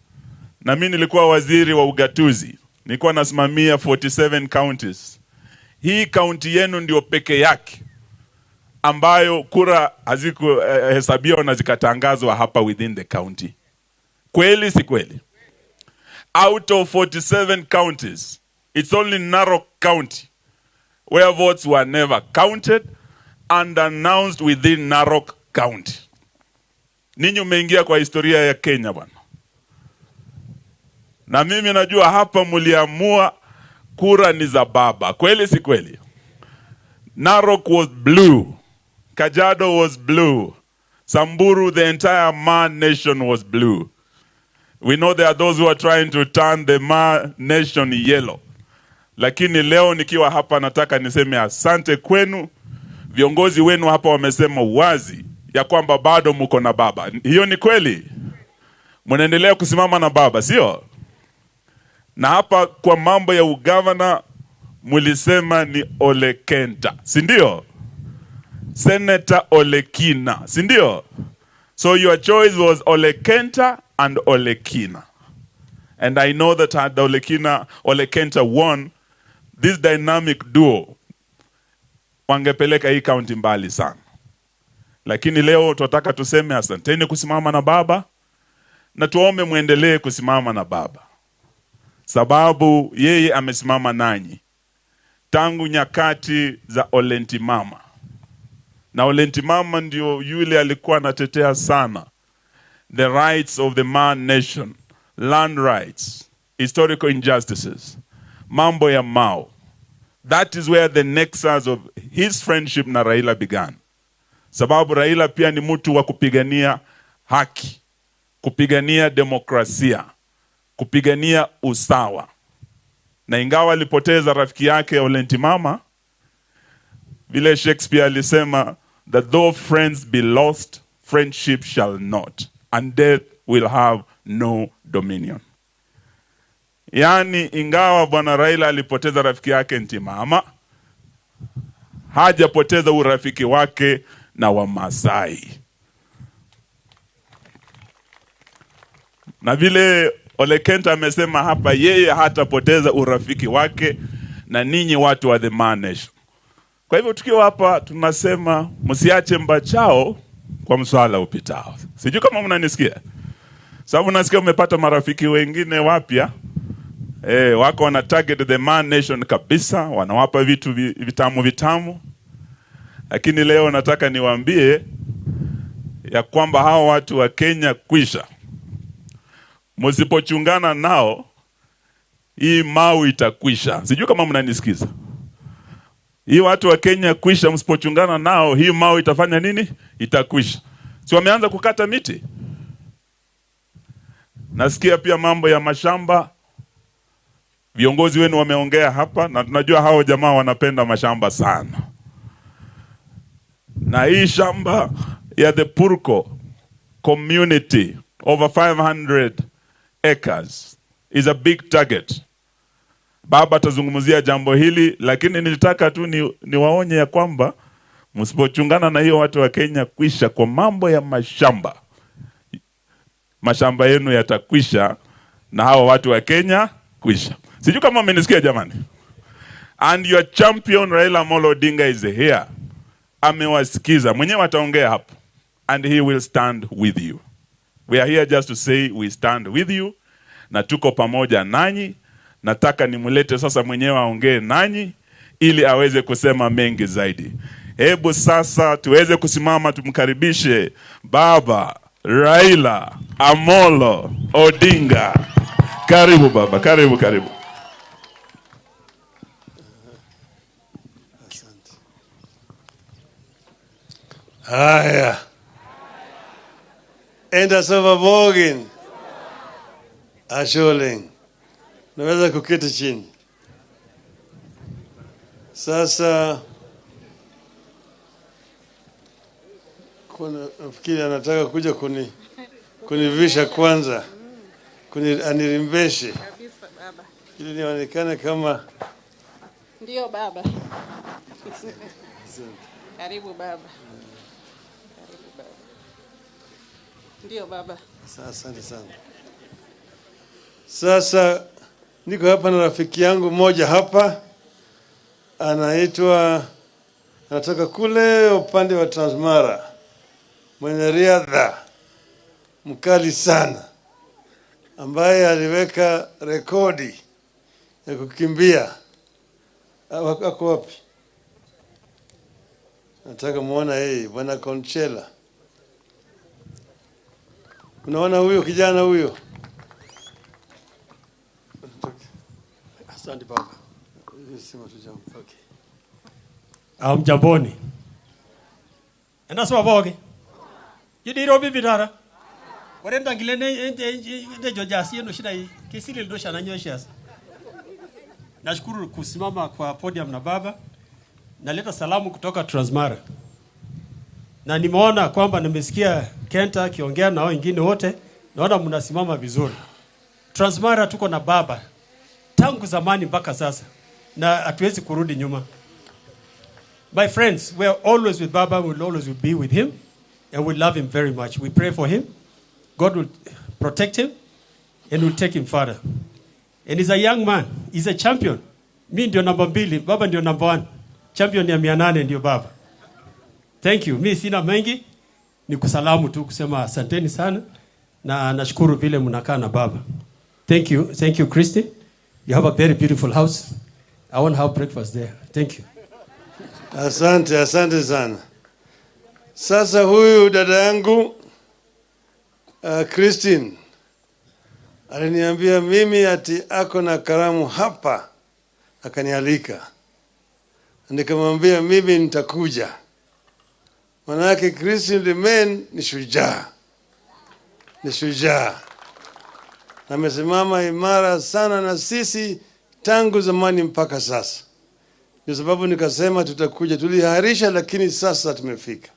na mimi nilikuwa waziri wa ugatuzi, nilikuwa nasimamia 47 counties. Hii county yenu ndio peke yake ambayo kura hazikuhesabiwa na zikatangazwa hapa within the county. Kweli si kweli? Out of 47 counties, it's only Narok County where votes were never counted and announced within Narok County. Ninyi umeingia kwa historia ya Kenya bwana. Na mimi najua hapa muliamua kura ni za baba. Kweli si kweli? Narok was blue. Kajiado was blue. Samburu, the entire Ma nation was blue. We know there are those who are trying to turn the Ma nation yellow. Lakini leo nikiwa hapa nataka niseme asante kwenu. Viongozi wenu hapa wamesema wazi ya kwamba bado mko na baba. Hiyo ni kweli? Mnaendelea kusimama na baba, sio? Na hapa kwa mambo ya ugavana mulisema ni Ole Kenta, si ndio? Senator Olekina, si ndio? So your choice was Ole Kenta and Olekina. And I know that had Olekina Ole Kenta won, this dynamic duo wangepeleka hii county mbali sana. Lakini leo tunataka tuseme asanteni kusimama na baba, na tuombe muendelee kusimama na baba, sababu yeye amesimama nanyi tangu nyakati za Ole Ntimama. Na Ole Ntimama ndio yule alikuwa anatetea sana the rights of the Maa nation, land rights, historical injustices, mambo ya Mau. That is where the nexus of his friendship na Raila began. Sababu Raila pia ni mtu wa kupigania haki, kupigania demokrasia, kupigania usawa. Na ingawa alipoteza rafiki yake Ole Ntimama, vile Shakespeare alisema that though friends be lost, friendship shall not, and death will have no dominion. Yaani ingawa bwana Raila alipoteza rafiki yake Ntimama, hajapoteza urafiki wake na Wamasai. Na vile Ole Kenta amesema hapa, yeye hatapoteza urafiki wake na ninyi watu wa the Maa Nation. Kwa hivyo tukiwa hapa tunasema msiache mbachao kwa mswala upitao. Sijui kama mnanisikia. Sababu nasikia umepata marafiki wengine wapya. Wako wana target the Maa Nation kabisa, wanawapa vitu vitamu vitamu. Lakini leo nataka niwaambie ya kwamba hao watu wa Kenya kwisha. Msipochungana nao, hii Mau itakwisha. Sijui kama mnanisikiza. Hii watu wa Kenya kwisha, msipochungana nao, hii Mau itafanya nini? Itakwisha. Si wameanza kukata miti? Nasikia pia mambo ya mashamba. Viongozi wenu wameongea hapa, na tunajua hao jamaa wanapenda mashamba sana. Na hii shamba ya the Purko community, over 500 acres, is a big target. Baba atazungumzia jambo hili, lakini nilitaka tu niwaonye ya kwamba msipochungana na hiyo watu wa Kenya kwisha kwa mambo ya mashamba, mashamba yenu yatakwisha na hao watu wa Kenya kwisha. Sijui kama mmenisikia jamani. And your champion Raila Amolo Odinga is here. Amewasikiza. Mwenyewe ataongea hapo. And he will stand with you. We are here just to say we stand with you. Na tuko pamoja nanyi. Nataka nimulete sasa mwenyewe aongee nanyi ili aweze kusema mengi zaidi. Hebu sasa tuweze kusimama tumkaribishe Baba Raila Amolo Odinga. Karibu baba, karibu, karibu. Asante. Haya. Enda sova bogin. Asholeng. Naweza kuketi chini. Sasa kuna nafikiri anataka kuja kunivisha kwanza. Anirimbeshe. Kabisa baba. Ili nionekane kama ndio baba. Karibu baba. Karibu baba. Ndio baba. Asante sana. Sasa niko hapa na rafiki yangu mmoja hapa, anaitwa, anatoka kule upande wa Transmara, mwanariadha mkali sana, ambaye aliweka rekodi ya kukimbia. Ako wapi? Nataka muona yeye, Bwana Conchela. Unaona huyo kijana huyo? Asante baba. Sema tu jambo. Okay. Mjamboni. Enasema boge. Yidiro bibi dara. Warenda ngilene ende jojasi eno shida hii. Kisili ndosha na nyosha. Nashukuru kusimama kwa podium na baba. Naleta salamu kutoka Transmara. Na nimeona kwamba nimesikia Kenta akiongea na wengine wote, naona mnasimama vizuri. Transmara tuko na baba tangu zamani mpaka sasa, na hatuwezi kurudi nyuma. My friends, we are always with Baba, we will always be with him, and we love him very much. We pray for him. God will protect him. And we'll take him further. And he's a young man. He's a champion. Mi ndio namba 2, baba ndio namba 1. Champion ya 800 ndio baba. Thank you. Mi sina mengi. Ni kusalamu tu kusema asanteni sana na nashukuru vile mnakaa na baba. Thank you. Thank you, Christy. You have a very beautiful house. I want to have breakfast there. Thank you. Asante, asante sana. Sasa huyu dada yangu Christine aliniambia mimi ati ako na karamu hapa, akanialika. Nikamwambia mimi nitakuja. Manake Christine Lemein ni shujaa. Ni shujaa. Amesimama imara sana na sisi tangu zamani mpaka sasa. Ndio sababu nikasema tutakuja. Tuliahirisha lakini sasa tumefika.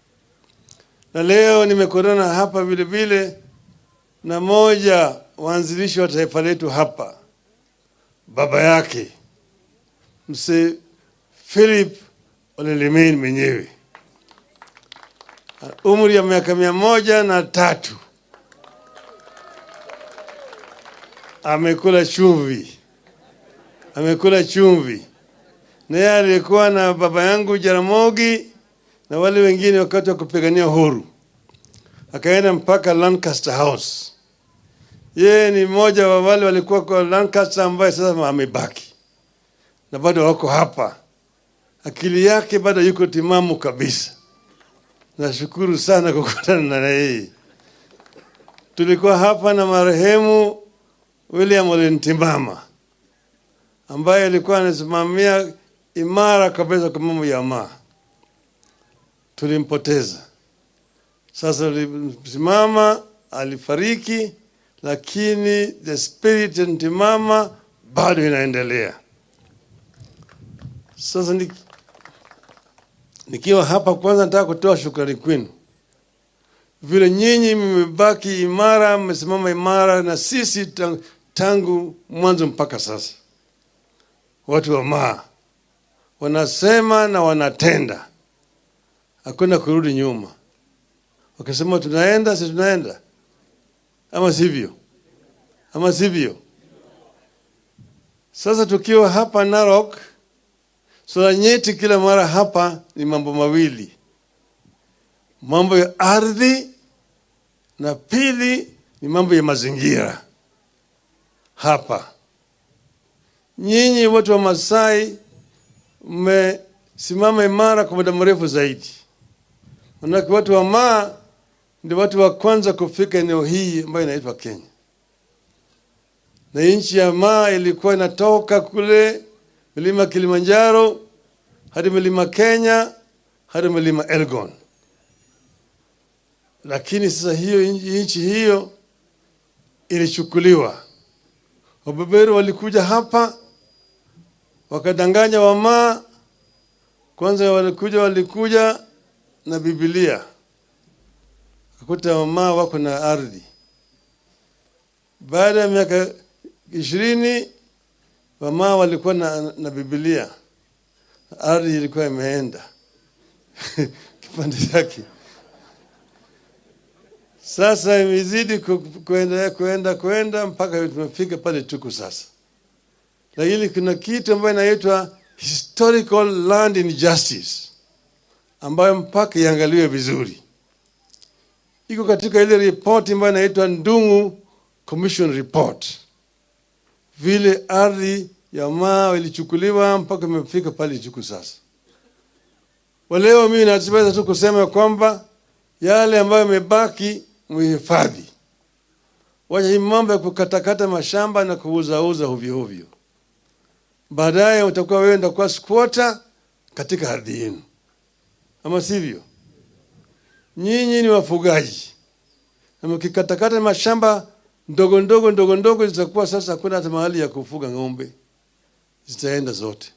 Na leo nimekutana hapa vile vile na moja waanzilishi wa taifa letu hapa, baba yake Mzee Philip Ole Lemein mwenyewe, umri ya miaka 103, amekula chumvi, amekula chumvi. Na yeye alikuwa na baba yangu Jaramogi na wale wengine wakati wa kupigania uhuru, akaenda mpaka Lancaster House. Yeye ni mmoja wa wale walikuwa kwa Lancaster ambaye sasa amebaki na bado wako hapa. Akili yake bado yuko timamu kabisa. Nashukuru sana kukutana na yeye. Tulikuwa hapa na marehemu William Ole Ntimama ambaye alikuwa anasimamia imara kabisa kwa mambo ya Maa. Tulimpoteza. Sasa tulimsimama, alifariki, lakini the spirit ya Ntimama bado inaendelea. Sasa nikiwa hapa kwanza nataka kutoa shukrani kwenu. Vile nyinyi mmebaki imara, mmesimama imara na sisi tangu mwanzo mpaka sasa. Watu wa Maa wanasema na wanatenda. Hakuna kurudi nyuma. Wakisema tunaenda, si tunaenda. Ama sivyo? Ama sivyo? Sasa tukiwa hapa Narok, swala nyeti kila mara hapa ni mambo mawili. Mambo ya ardhi na pili ni mambo ya mazingira. Hapa nyinyi watu wa Masai mmesimama imara kwa muda mrefu zaidi. Manake watu wa Maa ndio watu wa kwanza kufika eneo hii ambayo inaitwa Kenya. Na nchi ya Maa ilikuwa inatoka kule milima Kilimanjaro hadi milima Kenya hadi milima Elgon. Lakini sasa hiyo nchi hiyo ilichukuliwa. Wabeberu walikuja hapa wakadanganya Wamaa. Kwanza walikuja na Biblia. Wakakuta Wamaa wako na ardhi. Baada ya miaka 20 Wamaa walikuwa na Biblia. Ardhi ilikuwa imeenda kipande chake. Sasa imezidi kuenda mpaka tumefika pale tuko sasa. Lakini kuna kitu ambayo inaitwa historical land injustice ambayo mpaka iangaliwe vizuri. Iko katika ile report ambayo inaitwa Ndung'u Commission Report. Vile ardhi ya Maa ilichukuliwa mpaka imefika pale tuko sasa. Waleo mimi naweza tu kusema kwamba yale ambayo yamebaki muhifadhi. Wacha hii mambo ya kukatakata mashamba na kuuzauza ovyo ovyo. Baadaye utakuwa wewe ndio kwa squatter katika ardhi yenu. Ama sivyo? Nyinyi ni wafugaji. Na mkikatakata mashamba ndogo ndogo ndogo ndogo zitakuwa sasa hakuna hata mahali ya kufuga ng'ombe. Zitaenda zote.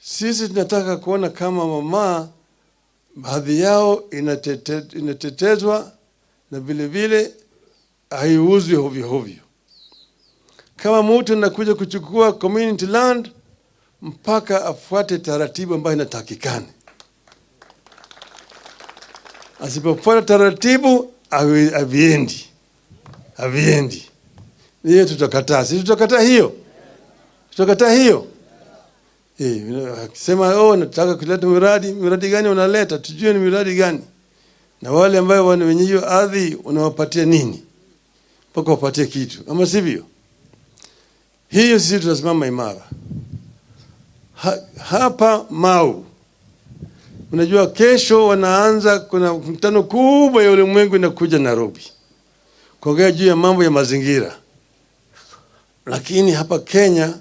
Sisi tunataka kuona kama mama baadhi yao inatetezwa na vile vile haiuzwi ovyo ovyo. Kama mtu anakuja kuchukua community land mpaka afuate taratibu ambayo inatakikana. Asipofuata taratibu haviendi. Haviendi. Hiyo tutakataa. Sisi tutakataa hiyo. Tutakataa hiyo. Akisema oh, nataka kuleta miradi, miradi gani unaleta? Tujue ni miradi gani. Na wale ambao wenye hiyo ardhi unawapatia nini? Mpaka wapatie kitu. Ama sivyo? Hiyo sisi tutasimama imara. Hapa Mau, unajua kesho wanaanza, kuna mkutano kubwa ya ulimwengu inakuja Nairobi kuongea juu ya mambo ya mazingira. Lakini hapa Kenya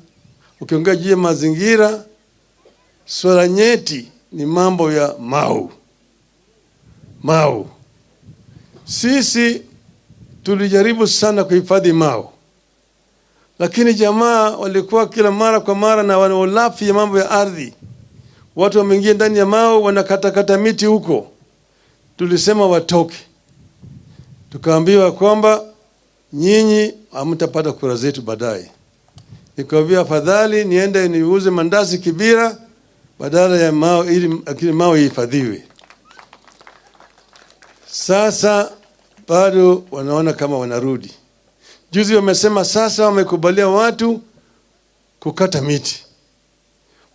ukiongea juu ya mazingira, swala nyeti ni mambo ya Mau. Mau. Sisi tulijaribu sana kuhifadhi Mau, lakini jamaa walikuwa kila mara kwa mara na wanaolafi ya mambo ya ardhi. Watu wameingia ndani ya Mau wanakatakata miti huko. Tulisema watoke. Tukaambiwa kwamba nyinyi hamtapata kura zetu baadaye. Nikaambia afadhali niende niuze mandazi Kibira badala ya Mau, ili Mau ihifadhiwe. Sasa bado wanaona kama wanarudi. Juzi wamesema sasa wamekubalia watu kukata miti.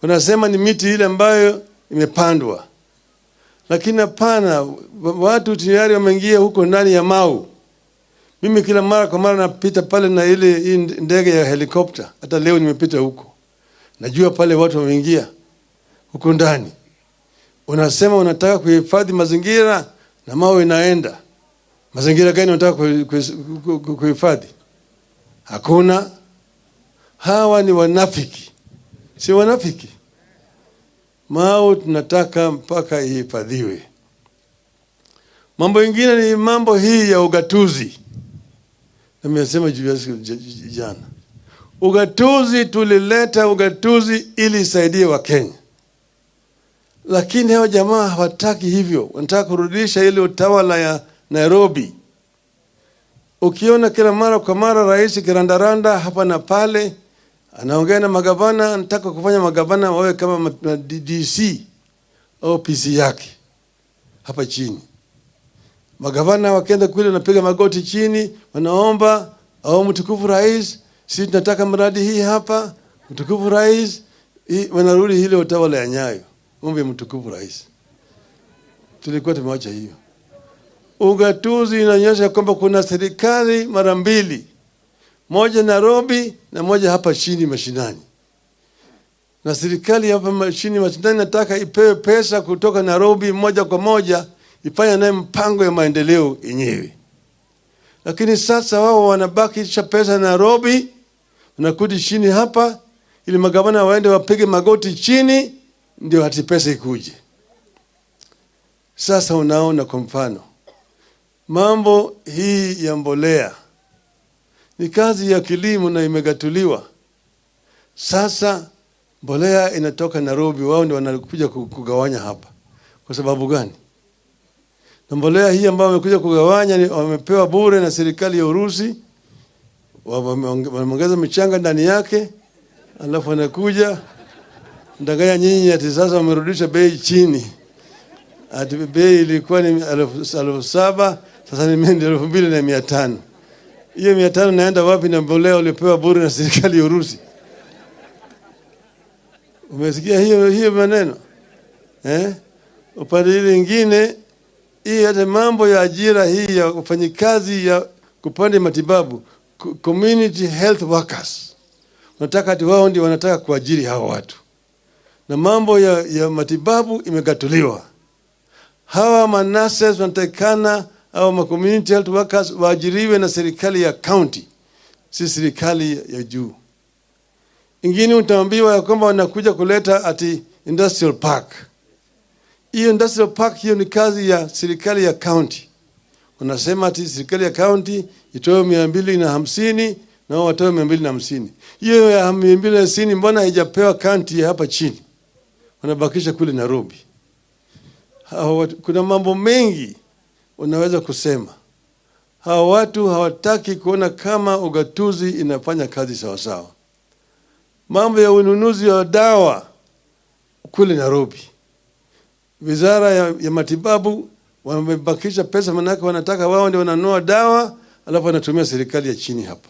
Wanasema ni miti ile ambayo imepandwa. Lakini hapana, watu tayari wameingia huko ndani ya Mau. Mimi kila mara kwa mara napita pale na ile ndege ya helikopta. Hata leo nimepita huko. Najua pale watu wameingia huko ndani. Unasema unataka kuhifadhi mazingira na Mau inaenda. Mazingira gani unataka kuhifadhi? Hakuna. Hawa ni wanafiki. Si wanafiki. Mau tunataka mpaka ihifadhiwe. Mambo ingine ni mambo hii ya ugatuzi. Nimesema juu jana. Ugatuzi, tulileta ugatuzi ili isaidie Wakenya. Lakini hao jamaa hawataki hivyo. Wanataka kurudisha ile utawala ya Nairobi. Ukiona kila mara kwa mara rais kirandaranda hapa na pale, anaongea na magavana, anataka kufanya magavana wawe kama DC au PC yake hapa chini. Magavana wakienda kule wanapiga magoti chini, wanaomba, au mtukufu rais, sisi tunataka mradi hii hapa, mtukufu rais, wanarudi ile utawala ya Nyayo. Ombe mtukufu rais. Tulikuwa tumeacha hiyo. Ugatuzi inaonyesha kwamba kuna serikali mara mbili. Moja Nairobi na moja hapa chini mashinani. Na serikali hapa chini mashinani nataka ipewe pesa kutoka Nairobi moja kwa moja, ifanye naye mpango ya maendeleo yenyewe. Lakini sasa wao wanabakisha pesa Nairobi, wanakuja chini hapa ili magavana waende wapige magoti chini ndio hati pesa ikuje. Sasa unaona kwa mfano mambo hii ya mbolea ni kazi ya kilimo na imegatuliwa. Sasa mbolea inatoka Nairobi, wao ndio wanakuja kugawanya hapa. Kwa sababu gani? Na mbolea hii ambayo wamekuja kugawanya ni wamepewa bure na serikali ya Urusi. Wameongeza michanga ndani yake, alafu wanakuja ndanganya nyinyi ati sasa wamerudisha bei chini. Ati bei ilikuwa ni 7,000, sasa ni 2,500. Hiyo 500 naenda wapi na mbolea ulipewa bure na serikali ya Urusi? Umesikia hiyo maneno? Upande ile nyingine, hii hata mambo ya ajira hii ya wafanyikazi ya kupande matibabu, community health workers. Wanataka ati wao ndio wanataka kuajiri hawa watu. Na mambo ya matibabu imegatuliwa. Hawa manurses wanatakana au ma community health workers waajiriwe na serikali ya county, si serikali ya juu. Ingine utaambiwa ya kwamba wanakuja kuleta ati industrial park. Hiyo industrial park hiyo ni kazi ya serikali ya county. Wanasema ati serikali ya county itoe 250 na wao watoe 250. Hiyo ya 250 mbona haijapewa county hapa chini? Wanabakisha kule Nairobi. Kuna mambo mengi unaweza kusema. Hawa watu hawataki kuona kama ugatuzi inafanya kazi sawa sawa. Mambo ya ununuzi wa dawa kule Nairobi. Wizara ya matibabu wamebakisha pesa, manake wanataka wao ndio wananunua dawa alafu wanatumia serikali ya chini hapa.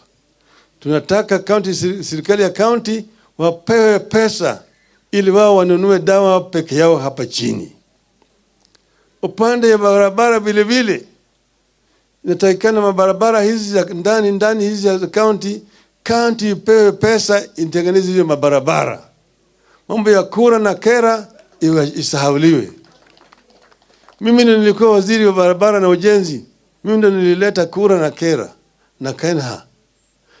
Tunataka county, serikali ya county wapewe pesa ili wao wanunue dawa peke yao hapa chini. Upande ya barabara vile vile inatakikana mabarabara hizi za ndani ndani hizi za county, county ipewe pesa itengeneze hizo mabarabara. Mambo ya kura na kera isahauliwe. Mimi nilikuwa waziri wa barabara na ujenzi, mimi ndo nilileta kura na kera na KENHA,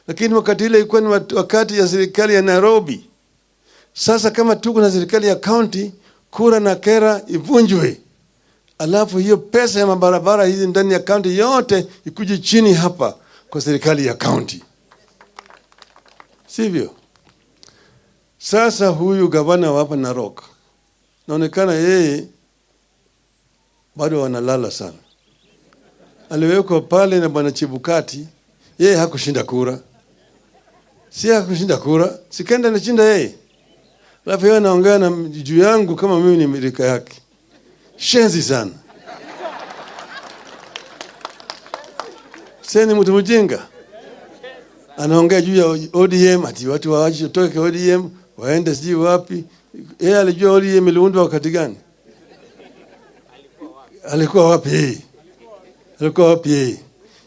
lakini wakati ile ilikuwa ni wakati ya serikali ya Nairobi. Sasa kama tuko na serikali ya county, kura na kera ivunjwe, alafu hiyo pesa ya mabarabara hizi ndani ya county yote ikuje chini hapa kwa serikali ya county, sivyo? Sasa huyu gavana wa hapa Narok naonekana yeye bado wanalala sana. Aliwekwa pale na bwana Chebukati, yeye hakushinda kura, si hakushinda kura, sikenda anashinda yeye, alafu yeye anaongea na juu yangu kama mimi ni mirika yake. Shenzi sana. Sasa ni mtu mjinga. Anaongea juu ya ODM ati watu waache toke ODM waende sijui wapi. Yeye alijua ODM iliundwa wakati gani? Alikuwa wapi yeye? Alikuwa wapi yeye?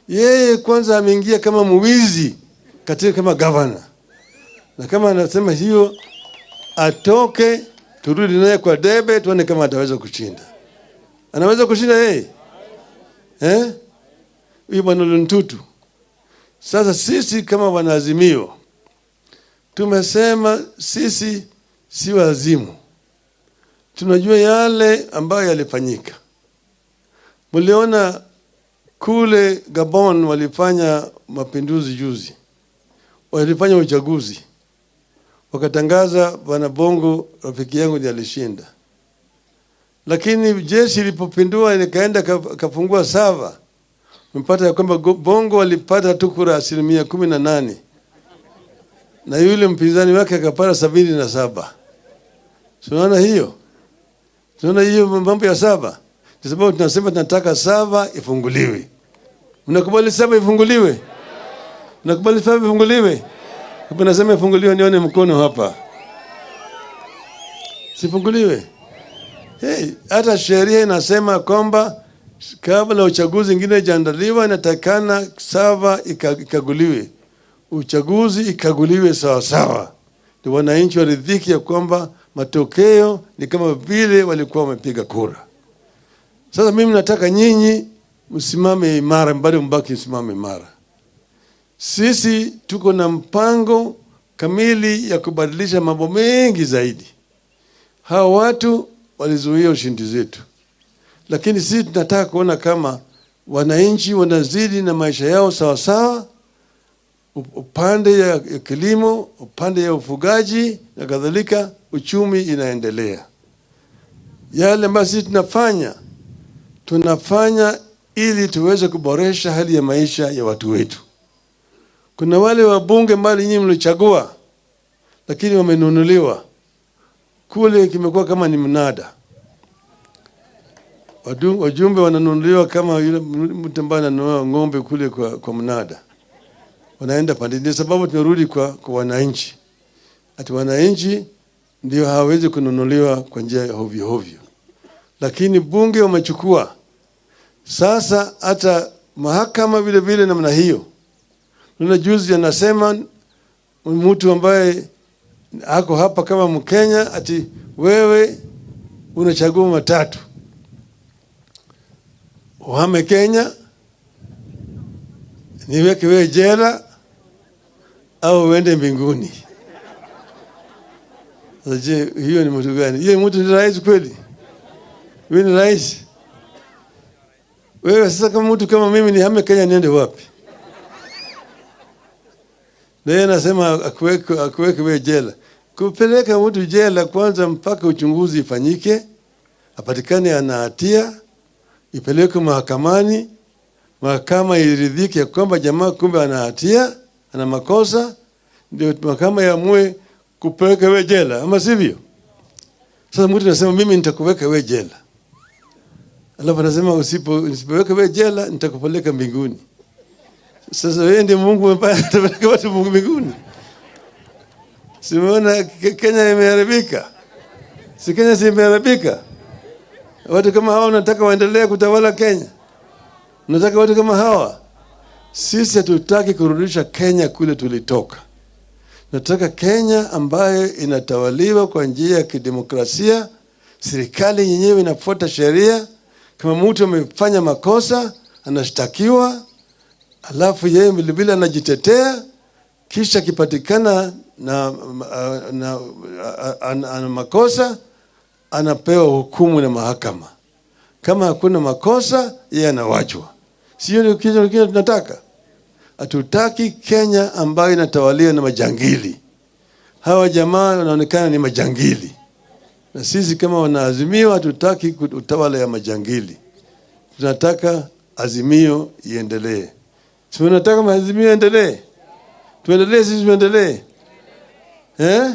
Yeye kwanza ameingia kama mwizi katika kama governor. Na kama anasema hiyo atoke, turudi naye kwa debe tuone kama ataweza kushinda. Anaweza kushinda yeye? Eh? Huyu bwana Luntutu. Sasa sisi kama wanaazimio tumesema sisi si wazimu. Tunajua yale ambayo yalifanyika. Mliona kule Gabon walifanya mapinduzi juzi. Walifanya uchaguzi. Wakatangaza bwana Bongo rafiki yangu ndiye alishinda. Lakini jeshi lilipopindua likaenda kafungua sava, mpata ya kwamba Bongo alipata tu kura 18% na yule mpinzani wake akapata 77. Tunaona hiyo? Tunaona hiyo mambo ya sava. Kwa sababu tunasema tunataka sava ifunguliwe. Mnakubali sava ifunguliwe? Mnakubali sava ifunguliwe? Hapo nasema ifunguliwe, nione mkono hapa. Sifunguliwe? Hey, hata sheria inasema kwamba kabla uchaguzi mwingine hujaandaliwa inatakana sava ikaguliwe. Uchaguzi ikaguliwe sawa sawa. Ndio wananchi waridhiki ya kwamba matokeo ni kama vile walikuwa wamepiga kura. Sasa mimi nataka nyinyi msimame imara, bado mbaki msimame imara. Sisi tuko na mpango kamili ya kubadilisha mambo mengi zaidi. Hawa watu walizuia ushindi zetu. Lakini sisi tunataka kuona kama wananchi wanazidi na maisha yao sawa sawa, upande ya kilimo, upande ya ufugaji na kadhalika, uchumi inaendelea. Yale ambayo sisi tunafanya ili tuweze kuboresha hali ya maisha ya watu wetu. Kuna wale wabunge mbali nyinyi mlichagua lakini wamenunuliwa. Kule kimekuwa kama ni mnada. Wajumbe wananunuliwa kama yule mtu ambaye ananunua ng'ombe kule kwa mnada. Wanaenda pande. Ndio sababu tumerudi kwa wananchi. Ati wananchi ndio hawawezi kununuliwa kwa njia ya hovyo hovyo. Lakini bunge wamechukua. Sasa hata mahakama vile vile namna hiyo. Nuna juzi anasema mtu ambaye ako hapa kama Mkenya ati wewe unachagua matatu. Uhame Kenya, niweke wewe jela, au uende mbinguni. Je, hiyo ni mtu gani? Hiyo mtu ni rais kweli? Wewe ni rais? Wewe sasa kama mtu kama mimi nihame Kenya niende wapi? Na yeye anasema akuweke wewe jela. Kupeleka mtu jela kwanza mpaka uchunguzi ifanyike, apatikane ana hatia, ipelekwe mahakamani, mahakama iridhike kwamba jamaa kumbe ana hatia, ana makosa, ndio mahakama iamue kupeleka wewe jela, ama sivyo? Sasa mtu anasema mimi nitakuweka wewe jela. Alafu anasema usipoweka wewe jela nitakupeleka mbinguni. Sasa wewe ndiye Mungu atapeleka watu Mungu mbinguni? Simeona Kenya imeharibika? Si Kenya si imeharibika? Watu kama hawa unataka waendelee kutawala Kenya? Unataka watu kama hawa? Sisi hatutaki kurudisha Kenya kule tulitoka. Nataka Kenya ambayo inatawaliwa kwa njia ya kidemokrasia, serikali yenyewe inafuata sheria. Kama mtu amefanya makosa anashtakiwa, alafu yeye vilevile anajitetea, kisha akipatikana na makosa anapewa hukumu na mahakama. Kama hakuna makosa yeye anawachwa. Sio ndio kitu tunataka? Hatutaki Kenya ambayo inatawaliwa na majangili. Hawa jamaa wanaonekana ni majangili. Na sisi kama wanaazimio hatutaki utawala ya majangili. Tunataka Azimio iendelee. Si tunataka Maazimio iendelee? Tuendelee sisi, tuendelee. Eh?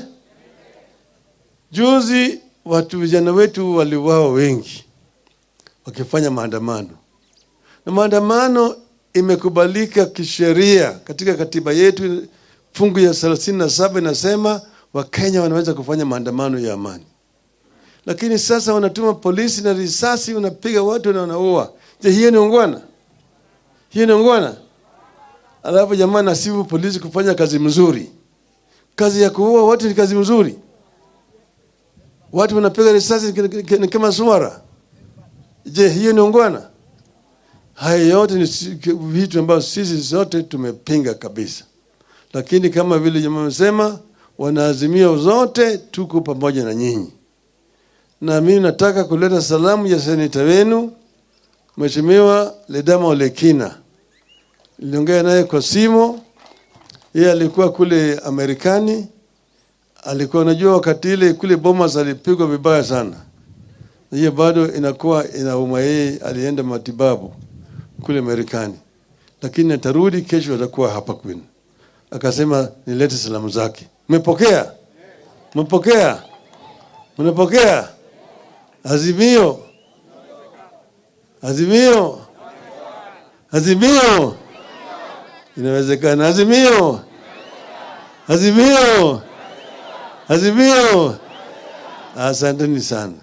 Juzi watu vijana wetu waliuawa wengi wakifanya maandamano. Na maandamano imekubalika kisheria katika katiba yetu, fungu ya 37 inasema Wakenya wanaweza kufanya maandamano ya amani. Lakini sasa wanatuma polisi na risasi, wanapiga watu na wanaua. Je, hiyo ni ungwana? Hiyo ni ungwana? Alafu jamaa nasibu polisi kufanya kazi mzuri. Kazi ya kuua watu ni kazi mzuri. Watu wanapiga risasi ni kama swara. Je, hiyo ni ungwana? Haya yote ni vitu ambavyo sisi zote tumepinga kabisa. Lakini kama vile jamaa wamesema, wanaazimio zote tuko pamoja na nyinyi. Na mimi nataka kuleta salamu ya seneta wenu Mheshimiwa Ledama Olekina. Niliongea naye kwa simu. Yeye alikuwa kule Amerikani. Alikuwa unajua wakati ile kule Bomas alipigwa vibaya sana. Hiyo bado inakuwa inauma, yeye alienda matibabu kule Marekani. Lakini atarudi kesho, atakuwa hapa kwenu. Akasema nilete salamu zake. Mmepokea? Mmepokea? Mnapokea? Azimio. Azimio. Azimio. Inawezekana. Azimio. Azimio. Azimio. Asanteni sana.